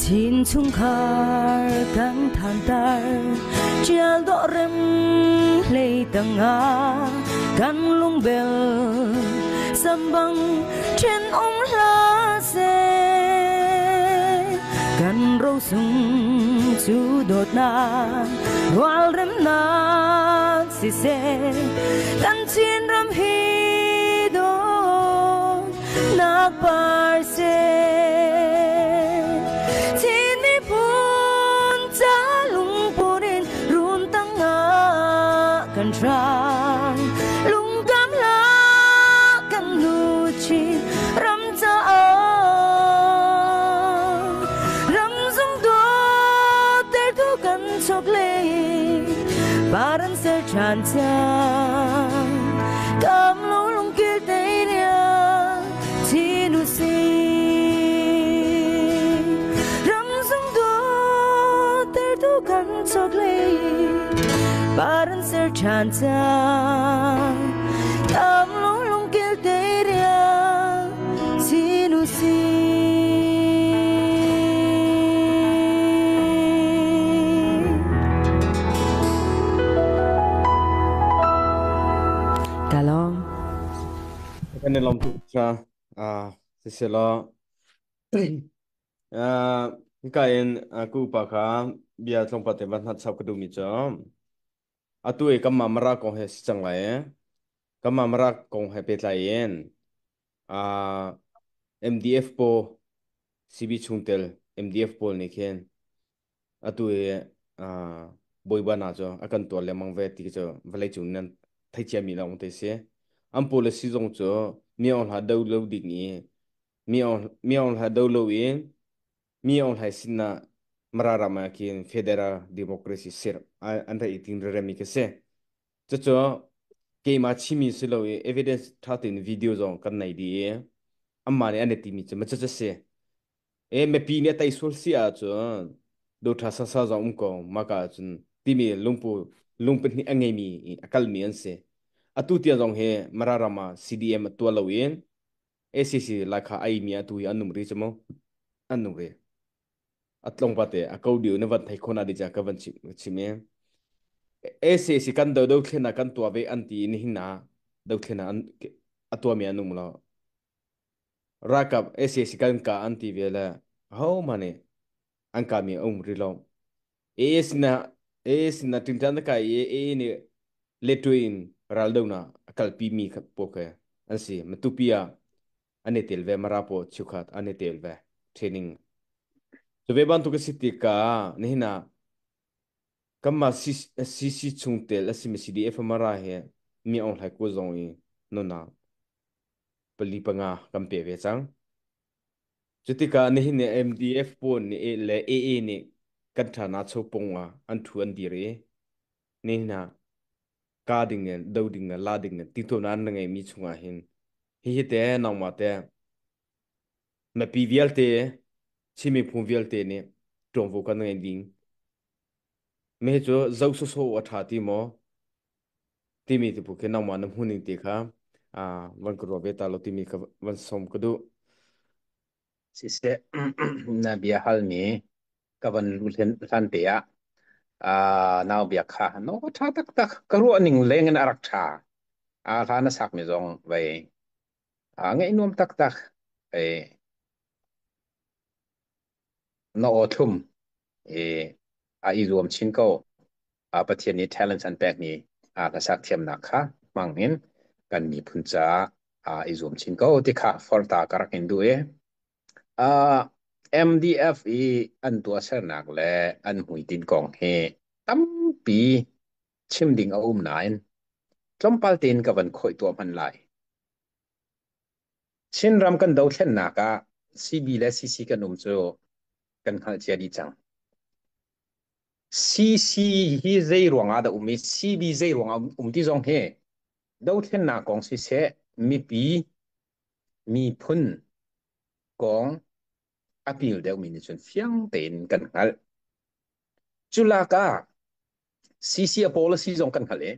Chin chungkhar kan thantar tial dawh rem hlei tangah kan lungbel sambang then um hlah seh. Kan rosung cu dawtnak rualremnak siseh, kan Chinram hi dawtnak par seh. Chin miphun ca lungput in run tangah kan hrang, lungkam hlah kan luchin ram caah. Ram zung dawt tertu kan chok lei paran ser ṭhan cang kam lo lungkil te riang chin u si. Ram zung dawt tertu kan chok lei paran ser ṭhan cang kam lo lungkil te riang chin u si. Kalong. Kan i lawm tuk cha. Ah, siselaw ah hika in ku upa kha bia tlawmpal te van hnat chap ka duhmi cu atu i kanmah Mara kong he si cang lai i kanmah Mara kong he pehtlai in ah MDF paw CB chungtel MDF pawl nih khin atu i bawipa hna cu a kan tuar lengmang ve ti cu vawleicung nan theih ciami lawng te si. An policy zong cu mi Aung Hla do lo ding i mi Aung Hla do lo i mi Aung Hlai sin ah Mara ram ah khin federal democracy ser an rak i ting reremi khi si. Cucu keimah chimi si lo i evidence ṭha tein video zong kan nei dih i anmah nih an i timi cu macu si. E mipi nih a tei sual si ahcun doṭha sasa zong um ko maka ahcun timi lungpu lung pahnih a ngeimi i a kalmi an si. Atu tiang zong hi Mara ram ah CDM a tuah lo in ACC Laikha ai mi atu hi an um ri cu mu. An um ri. A tlong pate a ko diu na van thei khona di cha ka van chim chim e. ACC kan do do thlen kan tua ve an ti ni hin na do thlen an a tua mi an um lo. Ralkap SAC kan ka an ti ve le ahohmah nih an kami a um rih lo. AAC na AAC na tingtan na kai i AA nih letwe in raldonak a kalpi mi kha pawl kha an si. Matupi ah an i tel ve, Mara pawl cheukhat an i tel ve training. Cu ve bantuk a si tikah nihin ah kanmah CC chungtel a simi CDF Mara he mi Aung Hlai Ko zong i nunnak pali panga kan pe ve cang. Cutikah nihin ni MDF pawl nih le AA nih kan ṭhana chopung ah an ṭhu an dir i nihin ah ka ding in do ding in la ding in tintuamnak an ngeimi chungah hin hihi te nangmah te mipi vialte Chin miphun vialte nih ṭuanvo kan ngei ding. Mi cu zoh sawsawh a ṭha ti maw? Timi ti phu khi nangmah na hmuhning te kha van ka ruah ve ta lo timi kha van som ka duh. Siseh, na bia halmi ka van lu hlan te ah nau bia kha no tha taktak ka ruah ning leng in a rak tha. A hla na sak mi zong vei ngaih nuam taktak ei na aw thlum i a i zuam chin ko. Pathian nih talents an pekmi hlasak thiamnak kha hmang in kan miphun caah i zuam chin ko ti kha forta ka rak in duh i MDF i an tuahsernak le an hmuitinh kong hi tampi Chim ding a um nain tlawmpal tein ka van khawih tuah hman lai. Chinram kan dothlennak ah CB le CC kan um cu kan hngalh cia dih cang. CC hi zei ruang ah dah um i CB zei ruang ah um ti zong hi dothlennak kong siseh mipi miphun kong a pil deuhmi nih cun fiang tein kan hngalh. Culak ah CC a policy zong kan hngalh i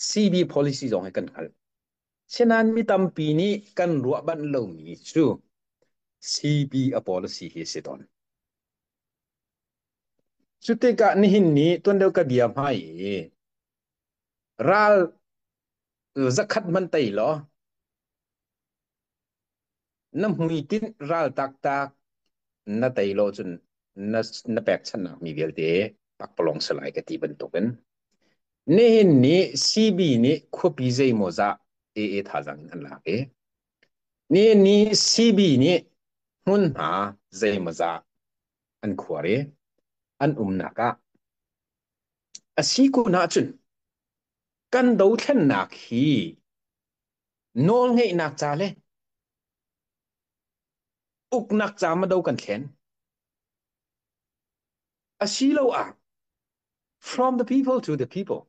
CB policy zong hi kan hngalh. Sinain mi tampi nih kan ruah banh lomi cu CB a policy hi si tawn. Cu tikah nihin ni tuan deuh ka bia hmai i ral zakhat man tei law na hmuitinh ral taktak na tei lo cun na, na pekchanhnak mi vialte pakpalawng si lai ka ti bantukin nihin ni CB nih khuapi zeimawzah AA thazang in an lak i nihin ni CB nih hmunhma zeimawzah an khuar i an umnak ah a si kun ahcun kan dothlennak hi nawlngeihnak ca le uknak ca ma do kan thlen asiloah from the people to the people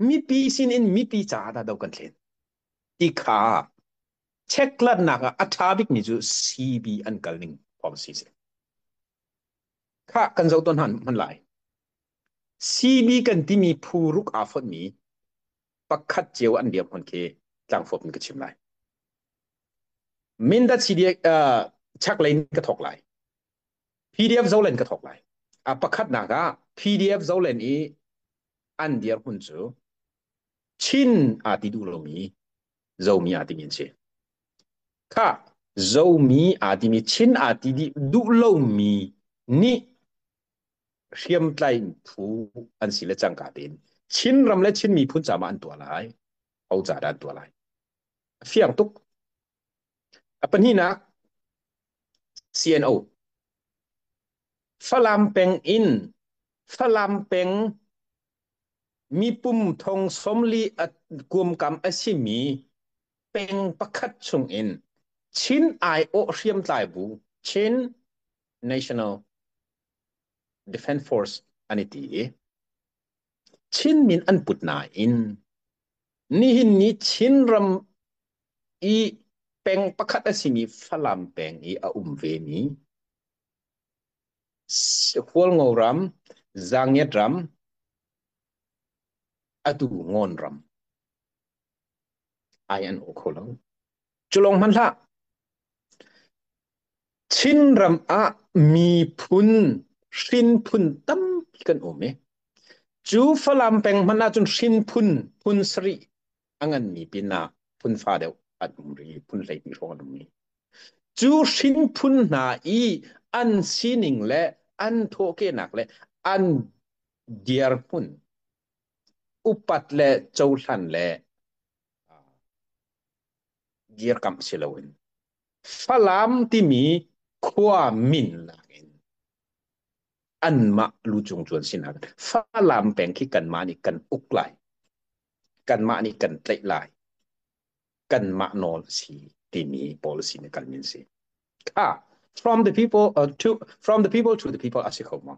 mipi sin in mipi ca dah do kan thlen ti kha checklatnak ah a ṭha bikmi cu CB an kal ning policy si kha kan zoh ton han hman lai CB kan timi phu ruk aa fonhmi pakhat cio an dirhmun khi tlangfawp in ka chim lai. Mindat CDF chaklei in ka thawk lai. PDF Zolen ka thawk lai. A pakhatnak ah PDF Zolen i an dirhmun cu Chin aa ti duh lomi Zomi aa timi an si. Kha Zomi aa timi Chin aa ti duh lomi nih hriamtlai phu an si le cangka tein Chinram le Chin miphun ca ma an tuah lai ho ca dah an tuah lai fiang tuk a pahnihnak CNO Falam peng in Falam peng mipum thong somli kuamkam a simi peng pakhat chung in Chin aiawh hriamtlai bu Chin National Defense Force an i ti i Chin min an put nain nihin ni Chinram i peng pakhat a simi Falam peng i a um vemi Hualngo ram, Zangiat ram, atu Ngawn ram ai an aw kho lo. Culong hmanh hlah. Chinram ah miphun hrinphun tampi kan um i cu Falam peng hmanh ahcun hrinphun phun sarih a nganmi pinah phun fa deuh an um rih, phun 12 hrawng an um rih. Cu hrinphun hna i an sining le an thawhkehnak le an dirhmun upat le cohlan le dirkamh si loin Falam timi khua min nakin anmah lucung cu an si nain Falam peng khi kanmah nih kan uk lai. Kanmah nih kan tlaih lai. Kanmah nawl a si timi policy nih kan min si. Kha from the people to from the people to the people a si kho maw?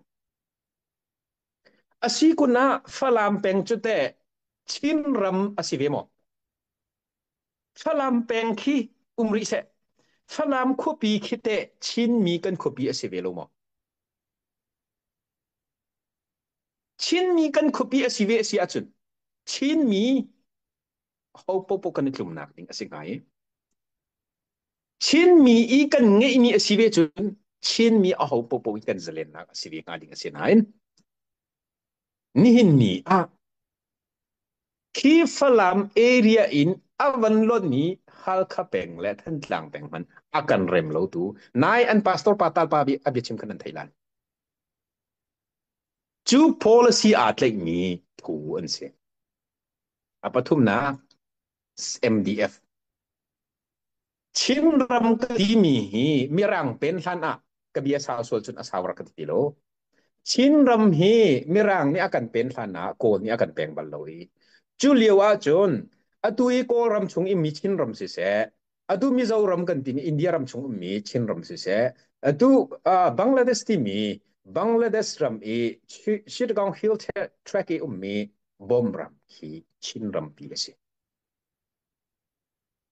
A si kun ah Falam peng cu teh Chinram a si ve maw? Falam peng khi um rih seh. Falam khuapi khi teh Chinmi kan khuapi a si ve lo maw? Chinmi kan khuapi a si ve a si ahcun Chinmi ho popo kan i tlumnak ding a si hnga i Chinmi i kan ngeihmi a si ve cun Chinmi a ho popo i kan zalennak a si ve hnga ding a si nain nihin ni ah Khi Falam area in a van lonmi Halkha peng le Thantlang peng hmanh a kan rem lo tu nai an pastor pa tal pa bi a biachim khan an thei lan. Cu policy aa tlaihmi phu an si. A pathumnak MDF. Chinram ka timi hi Mirang pen hlan ah ka bia sau sual cun a sau rak ka ti lo. Chinram hi Mirang nih a kan pen hlan ah Kawl nih a kan peng bal lo i cu lio ahcun atu i Kawlram chung i mi Chinram siseh, atu Mizoram kan timi India ram chung ummi Chinram siseh, atu Bangladesh timi Bangladesh ram i Chittagong Hill Tract i ummi Bawmram khi Chinram pi a si.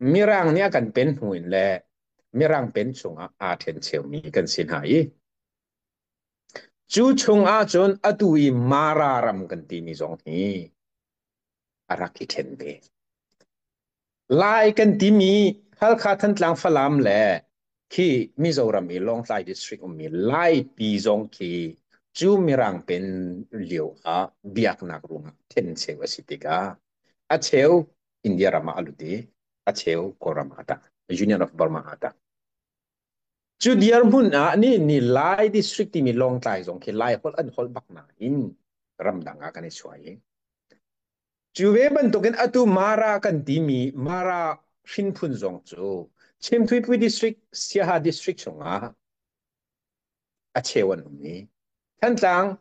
Mirang nih a kan pen hnu in le Mirang pen chungah aa ṭhen cheumi kan si hna i cu chung ahcun atu i Mara ram kan timi zong hi a rak i ṭhen ve. Lai kan timi Halkha Thantlang Falam le khi Mizoram i Lawngtlai district ummi Laipi zong khi cu Mirang pen lio ah biaknak ruangah ṭhencheu a si tikah a cheu India ram ah a lut i a cheu Kawlram ah a tang Union of Burma ah a tang. Cu dirhmun ah ni ni Lai district timi Lawngtlai zong khi Lai holh an holh bak nain ramdang ah kan i chuai i cu ve bantukin atu Mara kan timi Mara hrinphun zong cu Chimthuipui district Siaha district chungah a cheu an um i Thantlang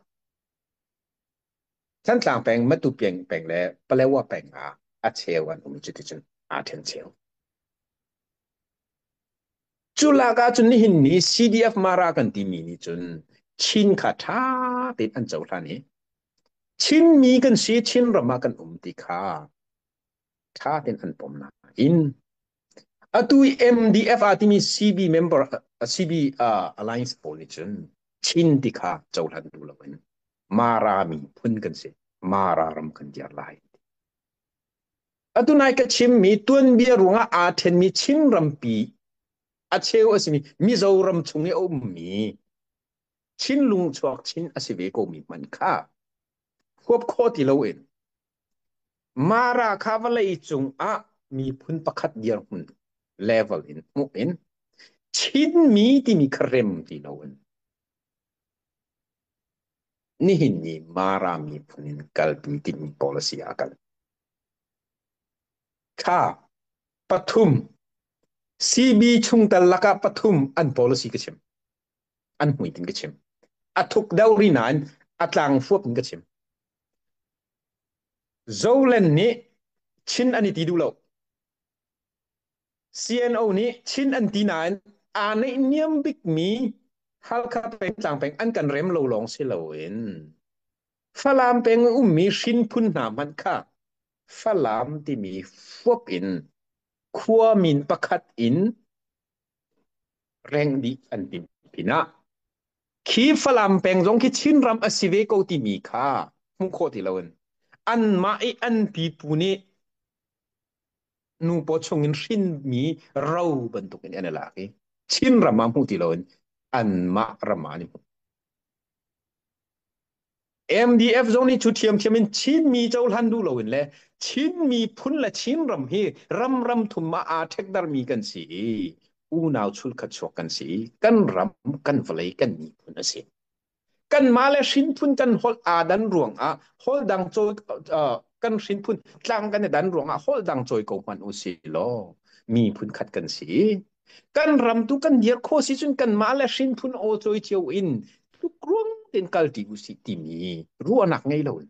Thantlang peng, Matu peng peng le Palewa peng ah a cheu an um cuticun aa ṭhen cheu. Cu lak ahcun nihin ni CDF Mara kan timi nih cun Chin kha ṭha tein an cohlan i Chinmi kan si, Chin ram ah kan um ti kha ṭha tein an pom nain atu i MDF aa timi CB member CB alliance pawl nih cun Chin ti kha cohlan duh loin Mara miphun kan si, Mara ram kan dir lai. Atu nai ka chimmi tuanbia ruangah aa ṭhenmi Chin rampi a cheu a simi Mizoram chung i a ummi Chinlung chuak Chin a si ve komi hmanh kha huap khawh ti loin Mara kha vawlei cungah miphun pakhat dirhmun level in hmuh in Chinmi timi kha rem ti loin nihin ni Mara miphun in kalpi timi policy ah a kal. Kha pathum CB chungtel lakah pathum an policy ka chim. An hmuitinh ka chim. A thuk deuh ri nain a tlang fuak in ka chim. Zoland nih Chin an i ti duh lo. CNO nih Chin an ti nain aa neihniam bikmi Halkha peng tlang peng an kan rem lo lawng si loin Falam peng i ummi hrinphun hna hmanh kha Falam timi fuap in khua min pakhat in reng dih an timh pinah khi Falam peng zong khi Chinram a si ve ko timi kha hmuh khawh ti loin anmah i an pipu nih nu paw chungin hrinmi ro bantukin an i lak i Chinram ah hmuh ti loin anmah ram ah an i hmu. MDF zong nih cu ṭhiamṭhiam in Chinmi cohlan duh loin le Chin miphun le Chinram hi ram ram thum ah aa ṭhekdarmi kan si i unau chulkhat chuak kan si i kan ram kan vawlei kan miphun a si. Kanmah le hrinphun kan holh aa dan ruangah holh dang cawi kan hrinphun tlang kan i dan ruangah holh dang cawi ko hmanh u si law miphun khat kan si. Kan ram tu kan dir khawh si cun kanmah le hrinphun aw cawi cio in tlukruang tein kalṭi u sih timi ruahnak ngei loin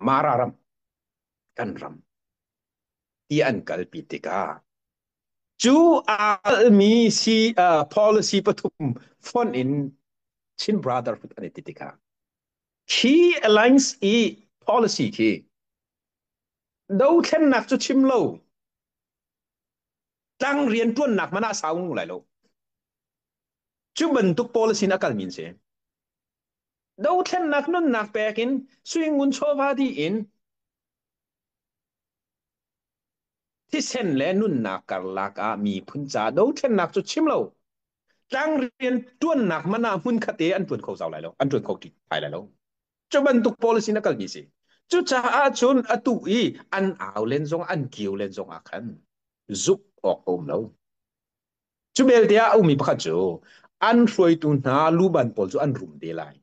Mara ram kan ram ti an kalpi tikah cu aa si policy pathum fonh in Chin Brotherhood an i ti tikah khi alliance i policy khi dothlennak cu chim lo tlang rian ṭuannak man ah sau lai lo cu bantuk policy in a kalmi an si dothlennak nunnak pek in suingun chawva dih in thisen le nunnak karlak ah miphun ca dothlennak cu chim lo tlang rian ṭuannak man ah hmun khat te an ṭuan kho zau lai lo an ṭuan kho ti thai lai lo cu bantuk policy na kalmi si cucaah cun atu i an au len zong an kiu len zong ah khan zuk awk a um lo cu belte ah a ummi pakhat cu an hruaitu hna luban pawl cu an rum te lai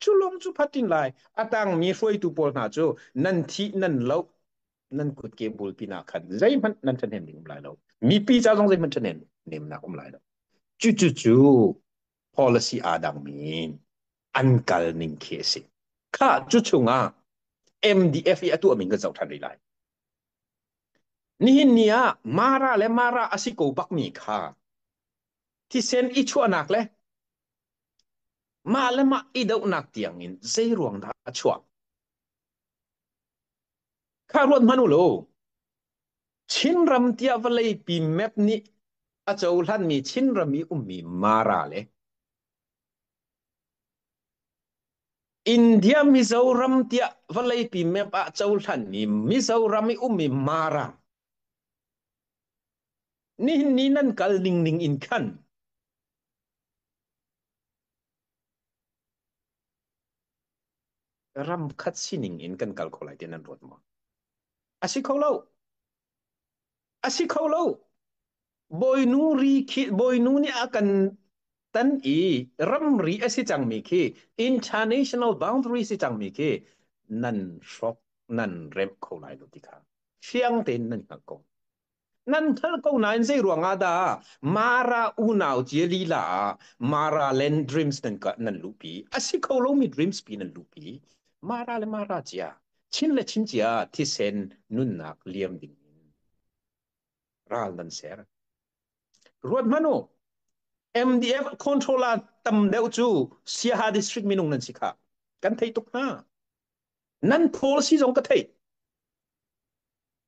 cu lawng cu phatin lai a tangmi hruaitu pawl hna cu nan thih nan loh nan kutke bulpi nak khan zeihmanh nan ṭhahnem ding um lai lo mipi ca zong zeihmanh ṭhahnem nemnak um lai lo cu cu cu policy aa dangmi. An kal ning khi a si. Kha cu chungah MDF i a tuah min kan zoh ṭhan rih lai. Nihin ni ah Mara le Mara a si ko bakmi kha thisen i chuahnak le mah le mah i dohnak tiangin zei ruang dah a chuah? Kha ruat hmanh u law Chinram tiah vawleipi map nih a cohlanmi Chinram i ummi Mara le India Mizoram tiah vawleipi map ah cohlanmi Mizoram i ummi Mara nihin ni nan kal ning ning in khan ram khat sining in kan kal kho lai ti nan ruat maw? A si kho lo. A si kho lo. Bawinu ri khi bawinu nih a kan tan i ramri a si cangmi khi international boundary si cangmi khi nan hrawk nan remh kho lai lo ti kha fiang tein nan hngalh ko. Nan hngalh ko nain zei ruangah dah Mara unau cia lila ah Mara Land Dreams nan nan luhpi a si kho lomi dreams pi nan luhpi Mara le Mara cia Chin le Chin cia thisen nunnak liam ding in ral nan ser. Ruat hmanh u MDF controller tam deuh cu Siaha district minung nan si kha kan thei tuk hna. Nan policy zong ka thei.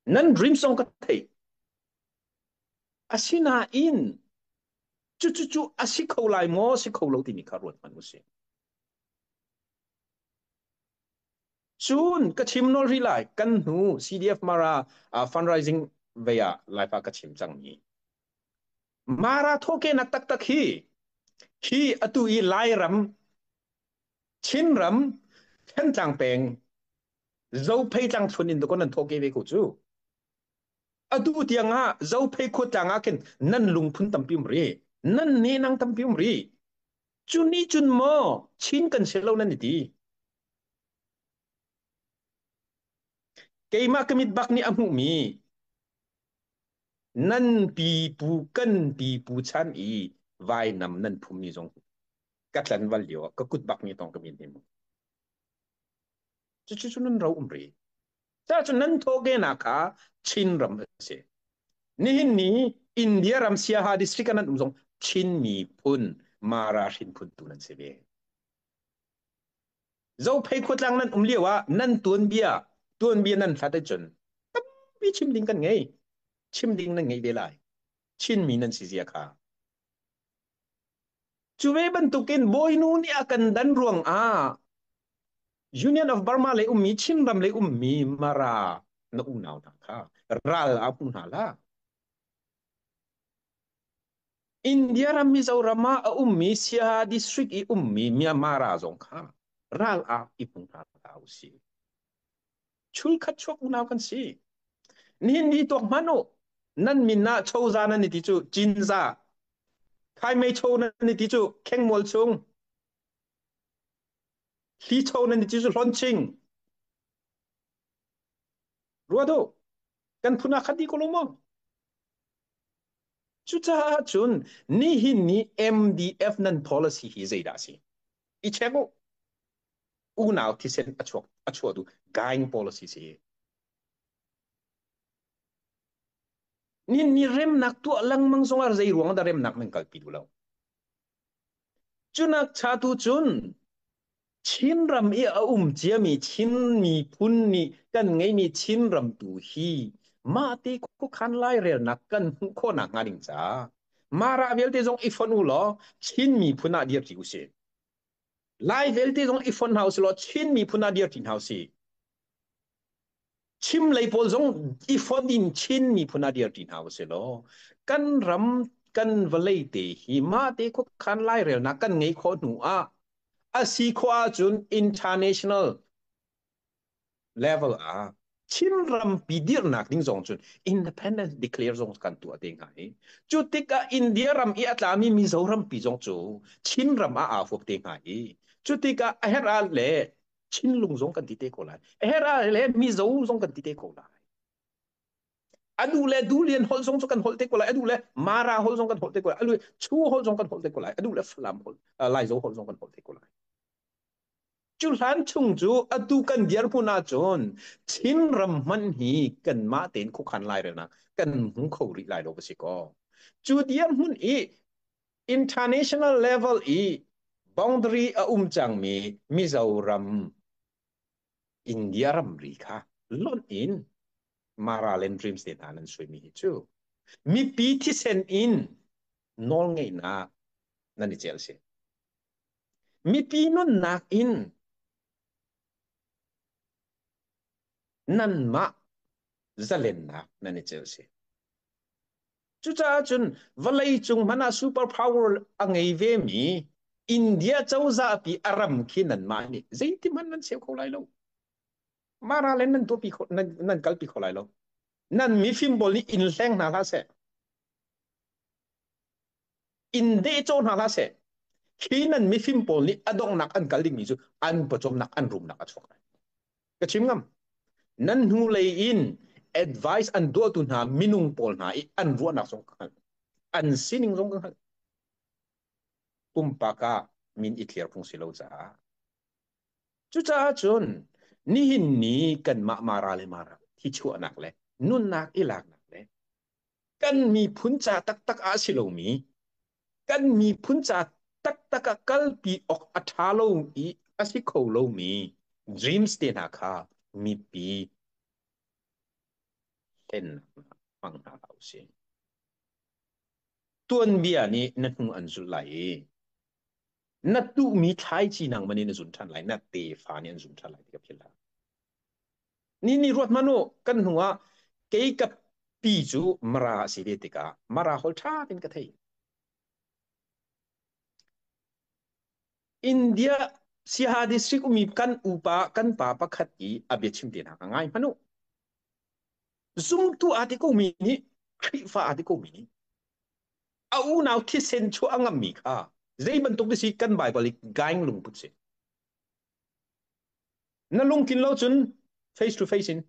Nan dream zong ka thei. Asinain cucu a si kho lai maw si kho lo timi kha ruat hmanh usih. Cun ka chim nawl rih lai kan hnu CDF Mara fundraising vei ah laifa ka chim cangmi. Mara thawhkehnak taktak hi hi atu i Lairam Chinram Thantlang peng Zophei tlang thlun in dakaw nan thawhkeh ve ko cu. Atu tiang ah Zophei khua tlang ah khin nan lungphun tampi um ri. Nan nenang tampi um ri. Cu nih cun maw Chin kan si lo nan i ti. Keimah ka mit bak nih a hmuhmi nan pipu kan pipu chan i vainam nan phummi zong ka tlanval lio ah ka kut bak nih tong ka min hi mu. Cucu cu nan ro um ri. Ca cu nan thawhkehnak kha Chin ram a si. Nihin ni India ram Siaha district ah nan um zong Chin miphun Mara hrinphun tu nan si ve. Zophei khuatlang nan um lio ah nan tuanbia tuanbia nan hlat ahcun tampi chim ding kan ngei. Chim ding nan ngei ve lai. Chinmi nan si zia kha. Cu ve bantukin Bawinu nih a kan dan ruang ah Union of Burma lei ummi Chinram lei ummi Mara na unau hna kha ral ah hmu hna hlah. India ram Mizoram ah a ummi Siaha district i ummi Myanmar zong kha ral ah i hmu hna hlah usih. Chulkhat chuak unau kan si. Nihin ni tuak hmanh u. Nan min ah choza nan i ti cu Cinza. Khaimei cho nan i ti cu Khengmual chung. Hli cho nan i ti cu Hlawnching. Ruat u. Kan phun ah khat dih ko lo maw? Cucaah cun nihin ni MDF nan policy hi zeidah a si? I check u. Unau thisen a chuak a chuahtu dying policy si. Nin ni remnak tuah lengmang zongah zei ruang dah remnak nan kalpi duh lo? Cunak cha tu cun Chinram i a um ciami Chin miphun nih kan ngeimi Chinram tu hi mahte khuakhan lairelnak kan hmuh khawhnak hnga ding caah Mara vialte zong i fonh u law Chin miphun ah dirṭi usih. Lai vialte zong i fonh hna usih law Chin miphun ah dirṭi hna usih. Chim lei pawl zong i fonh in Chin miphun ah dirṭi hna usih law kan ram kan vawlei te hi mahte khuakhan lairelnak kan ngeih khawh hnu ah a si khawh ahcun international level ah Chinrampi dirhnak ding zong cun independence declare zong kan tuah te hnga i cu tikah India ram i a tlami Mizoram pi zong cu Chinram ah aa huap te hnga i cu tikah a herh ah le Chinlung zong kan ti te ko lai a herh ah le Mizo zong kan ti te ko lai adu le Dulian holh zong cu kan holh te ko lai adu le Mara holh zong kan holh te ko lai adu Chu holh zong kan holh te ko lai adu le Falam holh Laizo holh zong kan holh te ko lai. Cu hlan chung cu atu kan dirhmun ahcun Chinram hmanh hi kanmah tein khuakhan lairelnak kan hmu kho rih lai lo va si kaw. Cu dirhmun i international level i boundary a um cangmi Mizoram, India ramri kha lonh in Maraland Dreams te hna nan suaimi hi cu mipi thisen in nawlngeihnak nan i cel si. Mipi nunnak in nanmah zalennak nan i cel si. Cucaah cun vawlei cung hmanh ah super power a ngei ve mi India cozah pi a ram khi nanmah nih zeiti hmanh nan cheu kho lai lo. Mara le nan tuahpi kho nan, nan kalpi kho lai lo. Nan mifim pawl nih inn hleng hna hlah seh. Inn dehcawh hna hlah seh. Khi nan mifim pawl nih a donghnak an kal dingmi cu an pawcawmnak an rumnak a chuak lai. Ka chim ngam. Nan hnulei in advice an duahtu hna minung pawl hna i an ruahnak zong ka hngalh. An sining zong ka hngalh. Pumpak ah min i thliar phung si lo caah. Cucaah cun nihin ni kanmah Mara le Mara thi chuahnak le nunnak i laknak le kan miphun ca taktak ah si lomi kan miphun ca taktak ah kalpi awk a ṭha lo i a si kho lomi dreams te hna kha mipi hlennak hmang hna hlah usih. Tuanbia nih na hnu an zulh lai i na tuhmi thlaici nangmah nih na zun ṭhan lai, na tefa nih an zun ṭhan lai ti ka philh hlah. Ni ni ruat hmanh u, kan hnu ah kei ka pi cu Mara a si ve tikah Mara holh ṭha tein ka thei. India Siaha district umi kan upa kan pa pakhat i a biachim te hna ka ngai hmanh u. Zumtu aa ti ko mi nih Khrihfa aa ti ko mi nih a unau thisen chuah a ngammi kha zei bantuk si kan Bible i gaing lungput si. Na lungtlin lo cun face to face in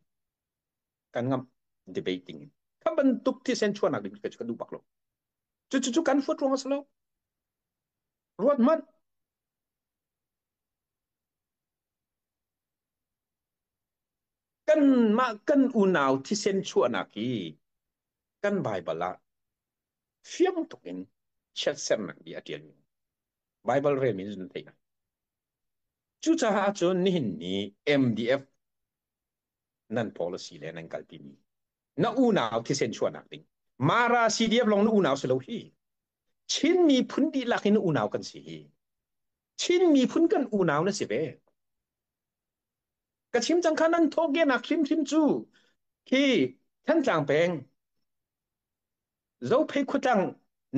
kan ngam debating in. Kha bantuk thisen chuahnak ding ka duh bak lo. Cu cu cu kan fuat ruang a si lo. Ruat hmanh. Kanmah kan unau thisen chuahnak hi kan Bible ah fiang tuk in chiatsernak bia a ṭialmi. Bible rel min zun theih. Cucaah cun nihin ni MDF nan policy le nan kalpi mi na unau thisen chuahnak ding Mara CDF lawng na unau si lo hi. Chin miphun dihlak in na unau kan si hi. Chin miphun kan unau na si ve. Ka chim cang kha nan thawhkehnak hrimhrim cu khi Thantlang peng Zophei khuatlang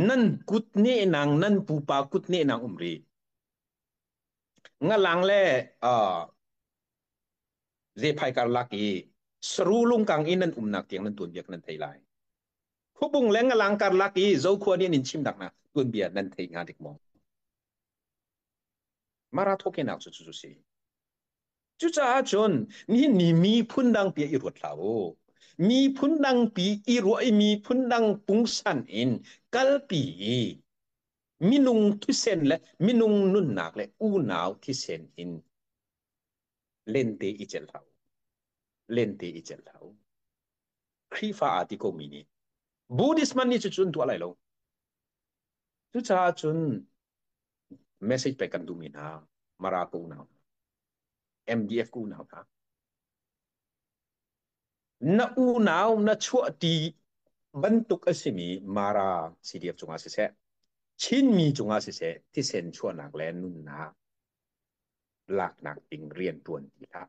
nan kut nehnang nan pupa kut nehnang um ri. Ngalang le zephai karlak i saru lungkang i nan umnak tiang nan tuanbia nan thei lai. Khubung le ngalang karlak i zokhua nih an in chim nak na tuanbia nan thei hnga dik maw? Mara thawkenak cu cu si. Cucaah cun nihin ni miphun dang pi i ruat hlah u. Miphun dang pi i ruah i miphun dang pungsan in kalpi i minung thisen le minung nunnak le unau thisen in lente i celh hlah u. Lente i celh hlah u. Khrihfa aa ti ko mi nih Buddhist man nih cucu an tuah lai lo. Cucaah cun message pek kan duhmi hna Mara ka unau hna, MDF ka unau hna, na unau na chuahṭi bantuk a simi Mara CDF cungah siseh, Chinmi cungah siseh, thisen chuahnak le nunnak laknak ding rian ṭuan ti hlah.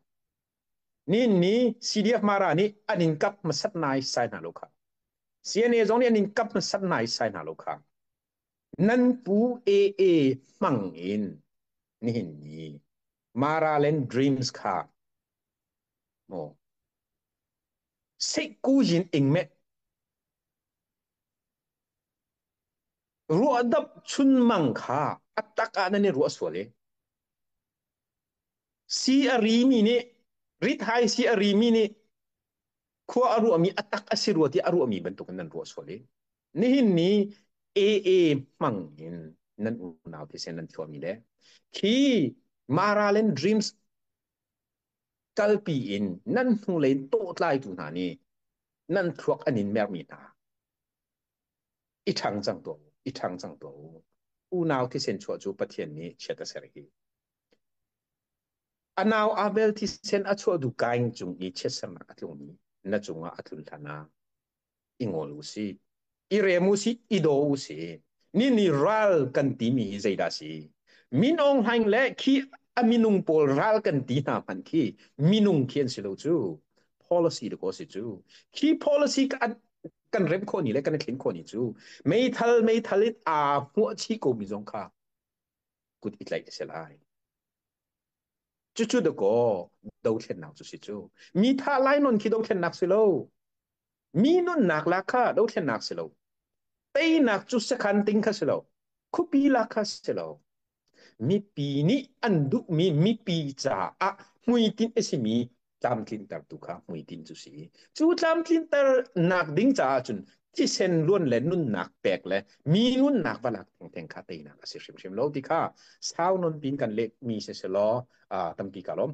Nihin ni CDF Mara nih an in kap hmasat nai sai hna lo kha. CNA zong nih an in kap hmasat nai sai hna lo kha. Nan pu AA hmang in nihin ni Maraland Dreams kha maw seihku yin ing meh ruahdap chunmang kha a tak ah nan i ruah sual i si a ri mi nih rithai si a ri mi nih khua a ruahmi a tak a si rua ti a ruahmi bantukin nan ruah sual i nihin ni AA hmang in nan unau thisen nan chuahmi le khi Maraland Dreams kalpi in nan hnulei tawhtlaitu hna nih nan thluak an in mermi hna i ṭhang cang tuah u, i ṭhang cang tuah u. Unau thisen chuah cu Pathian nih chiat a ser hi. A nau Abel thisen a chuah duh Kain cung i chiatsernak a tlungmi na cungah a tlun hlan ah i ngol u sih, i rem u sih, i daw u sih. Ni ni ral kan timi hi zeidah si? Min Aung Hlaing le khi a minung pawl ral kan ti hna hmanh khi minung khi an si lo cu. Policy dakaw si cu. Khi policy kan rem khawh ni le kan i thlen khawh ni cu meithal meithal in aa hmuah chih ko mi zong kha kut i tlaih a si lai. Cucu dakaw dothlennak cu si cu. Mi thah lai non khi dothlennak si lo. Mi nunnak lak kha dothlennak si lo. Teinak cu sakhan ting kha si lo. Khuapi lak kha si lo. Mipi nih an duhmi mipi caah hmuitinh a simi tlamtlintertu kha hmuitinh cu si. Cu tlamtlinternak ding caah cun thisen luan le nunnak pek le mi nunnak va lak thengtheng kha teinak a si hrimhrim lo ti kha sau non pin kan leh mi si selaw tampi ka lawm.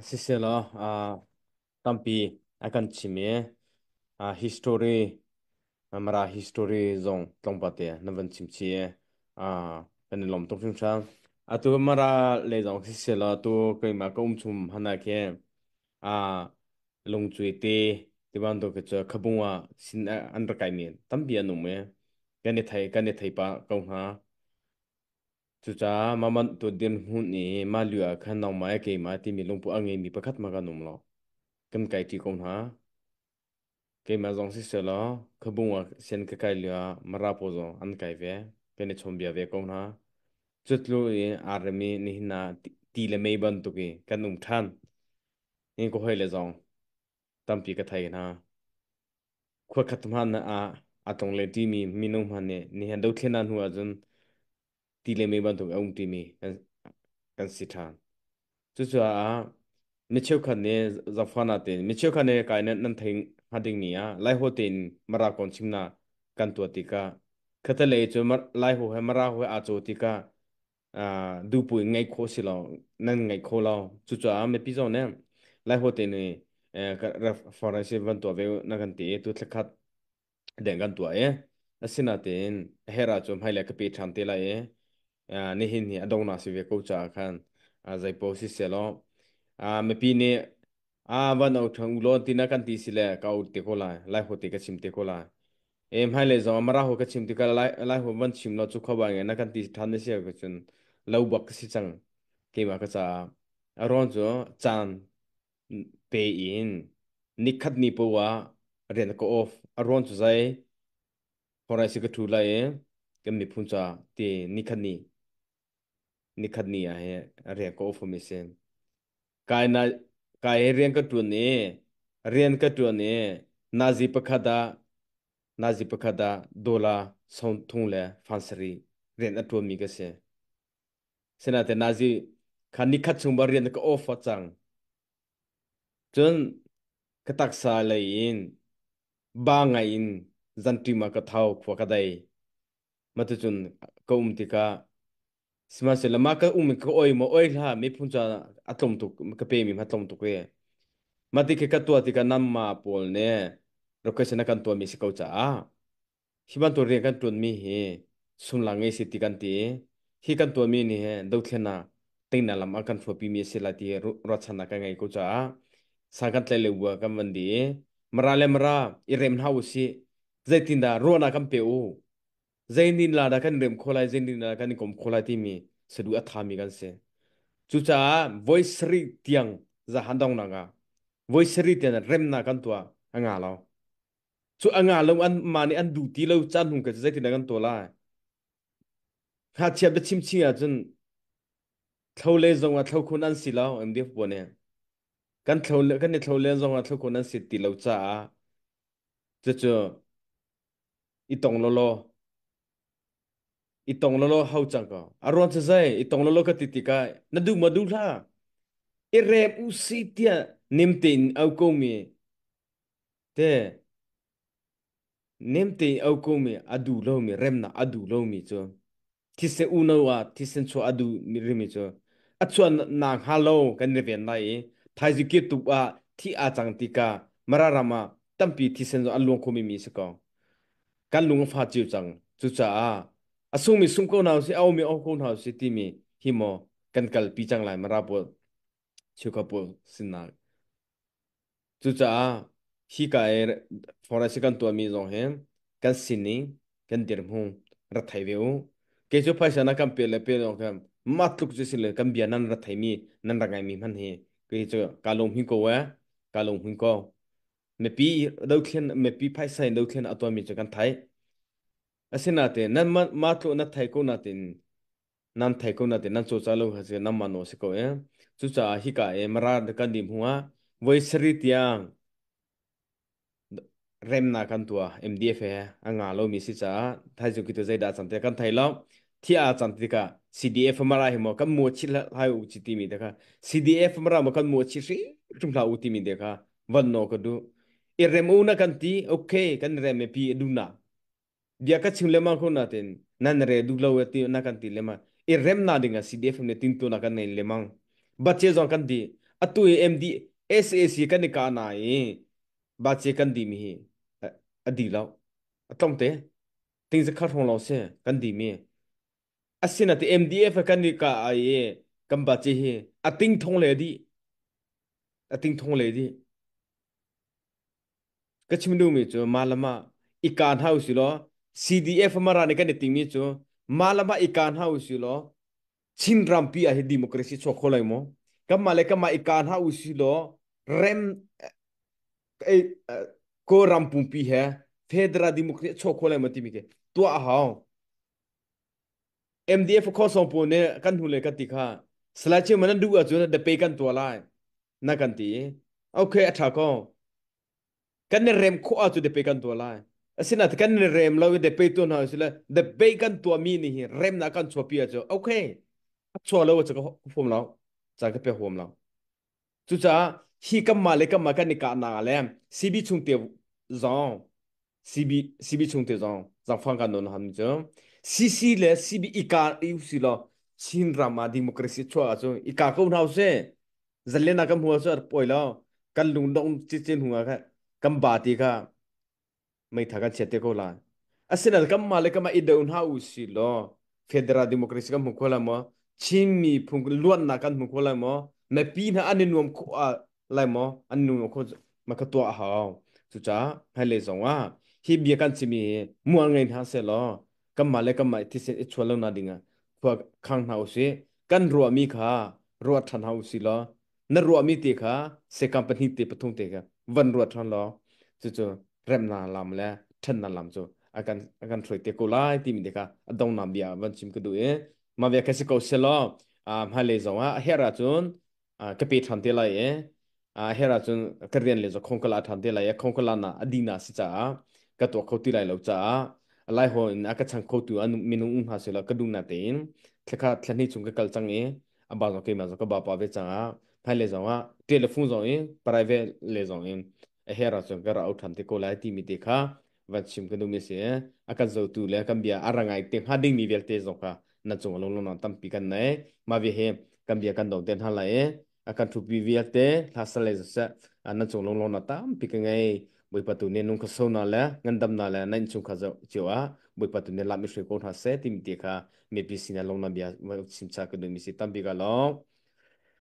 Siselaw tampi a kan chim i history Mara history zong tlawmpate na van chim chih i kan i lawm tuk hringhran. Atu Mara lei zong siselaw tu keimah ka um chung hmanh ah khin lungcui te tibantuk khi cu khabung ah sin an rak kaimi tampi an um i kan i thei pah ko hna. Cucaah mah bantuk dirhmun i mah lio ah khan nangmah le keimah timi lungput a ngeimi pakhat hmanh kan um lo. Kan kaiṭi ko hna. Keimah zong sisehlaw khabung ah sian ka kai lio ah Mara pawl zong an kai ve. Kan i chawnbia ve ko hna. Cutlu i aa rem i nihin ah ti le mei bantuk i kan um ṭhan. Hi ka hawile zong tampi ka thei hna. Khuakhat hmanh ah a tlong le ṭimi minung hmanh nih nihin dothlennak hnu ahcun ti le mei bantuk a um ṭimi kan si ṭhan. Cucaah mi cheukhat nih zaangfahnak tein mi cheukhat nih kai nan nan thei hnga dingmi ah Laiho tein Mara kong chimnak kan tuah tikah khatalei cu Laiho he Mara he aa caw tikah duhpu in ngaih khawh si lo nan ngaih kho lo. Cucaah mipi zong nih Laiho te nih forensic van tuah ve na kan ti i tu thlakhat deng kan tuah i asinain a herh ahcun hmailei ka pe ṭhan te lai i nihin hi a donghnak si ve ko caah khan zeipaoh siseh law mipi nih van au ṭhang u law ti na kan ti si le ka au te ko lai, Laiho te ka chim te ko lai. E hmailei zong ah Maraho ka chim tikah Laiho van chim law cu khua nge na kan ti ṭhan na si ahcun lo bak ka si cang keimah ka caah. A ruang cu caan pe in nikhat ni poah ah rian ka off. A ruang cu zei forai si ka ṭhu lai i kan miphun ca ti nikhat ni ah hi rian ka off mi si. Kai na kai hi rian ka ṭuan i rian ka ṭuan i nazi pakhat ah nazi pakhat ah dollar sawmthum le fansarih rian a ṭuanmi ka si. Sinain nazi kha nikhat chung ba rian ka off cang. Cun ka taksa lei in ba ngai in zanṭim ah ka thau khua ka dei. Matucun ka um tikah sihmanhsehlaw mah ka um ka oi maw oi hlah miphun ca a tlawm tuk ka pemi ma tlawm tuk e. Mah ti khi ka tuah tikah nanmah pawl nih request na kan tuahmi si ko caah hi bantuk rian kan ṭuanmi hi sunglang ngei si ti kan ti i hi kan tuahmi nih hin dothlennak teinak lam a kan hruaipimi a si lai ti ruahchannak kan ngei ko caah sang kan tlaih le bu ah kan van di i Mara le Mara i rem hna u sih, zeitindah ruahnak kan pe u, zeinin la dah kan rem khawh lai, zeinin dah kan i kom khawh lai timi saduh a thami kan si. Cucaah voi sarih tiang zahan dongnak ah voi sarih tiang remnak kan tuah a nga lo. Cu a nga lo an mah nih an duh ti lo caan hung kha cu zeitindah kan tuah lai? Ngakchia biachim ching ahcun thlo le zong ah thlo khun an si lo MDF pawl nih. Kan thlo le kan i thlo len zong ah thlo khun an si ti lo caah cucu i tong lawlaw i tong lawlaw hau cang ko. A ruang cu zei i tong lawlaw ka ti tikah na duh maw duh hlah. I rem u si tiah nem tein au ko mi Te nem tein au komi a duh lomi remnak a duh lomi cu Thisen uno ah thisen chuah a duh rimi cu a chuah na hnga lo kan i ven lai i thaizing kip tuk ah thi aa cang tikah Mara ram ah tampi thisen zong an luang khomi mi si ko. Kan lung a fa cio cang. Cucaah a sungmi sung ko hna usih, a aumi au ko hna usih timi hi maw kan kalpi cang lai Mara pawl cheukhat pawl sinnak. Cucaah hika i forest kan tuahmi zong hi kan sining, kan dirhmun rak thei ve u. Kei cu phaisa na kan pe le pe lo khan mah tluk cu si le kan bia nan rak theimi nan rak ngaimi hmanh hi kei cu kaa lung hmin ko ee, kaa lung hmin ko. Mipi dothlen mipi phaisa in dothlen a tuahmi cu kan theih. Asinain nan mah tluk na thei ko natin nan thei ko natin nan caw lo kha cu nan mah si ko e. Cucaah hika i Mara kan dim hnuah voi sarih tiang remnak kan tuah. MDF he a nga lomi si caah thaizung kitu zeidah can ti kan thei lo. Thi a can tikah CDF Mara hi maw kan mu chih lai u chi timi te kha CDF Mara maw kan mu chih hrim hlah u timi te kha van no ka duh. I rem u na kan ti okay kan rem pi du na bia ka chim lengmang ko natin nan re duh lo ti na kan ti lengmang i rem na ding ah CDF ne tin tu na kan nei lemang bache zong kan di atu i MD SAC kan i ka na i bache kan di mi hi a di lo a tlong te ting zakhat hong lo se kan di mi asina ti MDF kan i ka ai kan bache hi a ting thong le di a ting thong le di Ka chim duhmi cu mah le mah i kaan hna usih law CDF Mara nih kan i tingmi cu mah le mah i kaan hna usih law Chin rampi ah hi democracy chuak kho lai maw? Kanmah le kanmah i kaan hna usih law rem Kawlram pumpi he federal democracy chuak kho lai maw timi khi tuah a hau. MDF khawsawng pawl nih kan hnu le kan ti kha Salai Chiu nan duh ahcun da pe kan tuah lai na kan ti. Okay a ṭha ko. Kan i rem khawh ahcun da pe kan tuah lai. Asinain kan i rem lo i da pe tuah hna usile da pe kan tuahmi nih hi remnak kan chuahpi ahcun okay a chuah lo ahcun ka huam lo. Ca ka pe huam lo. Cucaah hi kanmah le kanmah kan i kahnak ah le CB chungte zong CB CB chungte zong zangfang kan nawn ham cu CC le CB i ka i usi law Chin ram ah democracy chuah ahcun i ka ko hna usih. Zalen ah kan hmu ahcun poi lo kan lungdong cicin hnu ah khan kan ba ti kha meitha kan chiat te ko lai. Asinain kanmah le kanmah i do hna u si law federal democracy kan hmu kho lai maw? Chin miphun luatnak kan hmu kho lai maw? Mipi hna an i nuam kho lai maw? An nuam kho ma ka tuah a hau. Cucaah hmailei zong ah hi bia kan chimi hi mual ngei hna seh law kanmah le kanmah thisen i chuan lo na ding ah khua khang hna usih. Kan ruahmi kha ruat ṭhan hna usih law na ruahmi te kha sekam pahnih te pathum te kha van ruat ṭhan law cucu remnak lam le ṭhennak lam cu a kan hruai te ko lai timi te kha a donghnak bia van chim ka duh i mah bia kha si ko selaw hmailei zong ah a herh ahcun ka pe ṭhan te lai i a herh ahcun ka rian le zong khongkala ṭhan te lai i khongkala na a dina si caah ka tuah kho ti lai lo caah lai haw in a ka chang khotu minung um hna selaw ka duh na tein thlakha thlahnih chung ka kal cang i a ba zong keimah zong ka ba pa ve caah hmailei zong ah telephone zong in private le zong in a her ahcun ka ra au ṭhan te ko lai timi te kha van chim ka duhmi si. A kan zotu le kan bia a ra ngai te hnga dingmi vialte zong kha na cung lunglawmhnak tampi kan nei. Mah bia hi kan bia kan dong te hna lai i a kan thupi vialte hla sal le siseh nan cung lunglawmhnak tampi ka ngei. Bawipa tu nih nung kha na le ngandamnak le na innchungkhar cio ah Bawipa tu nih lam i hruai ko hna seh timi te kha mipi sinah lungna bia chim cha ka duhmi si tampi ka lawm.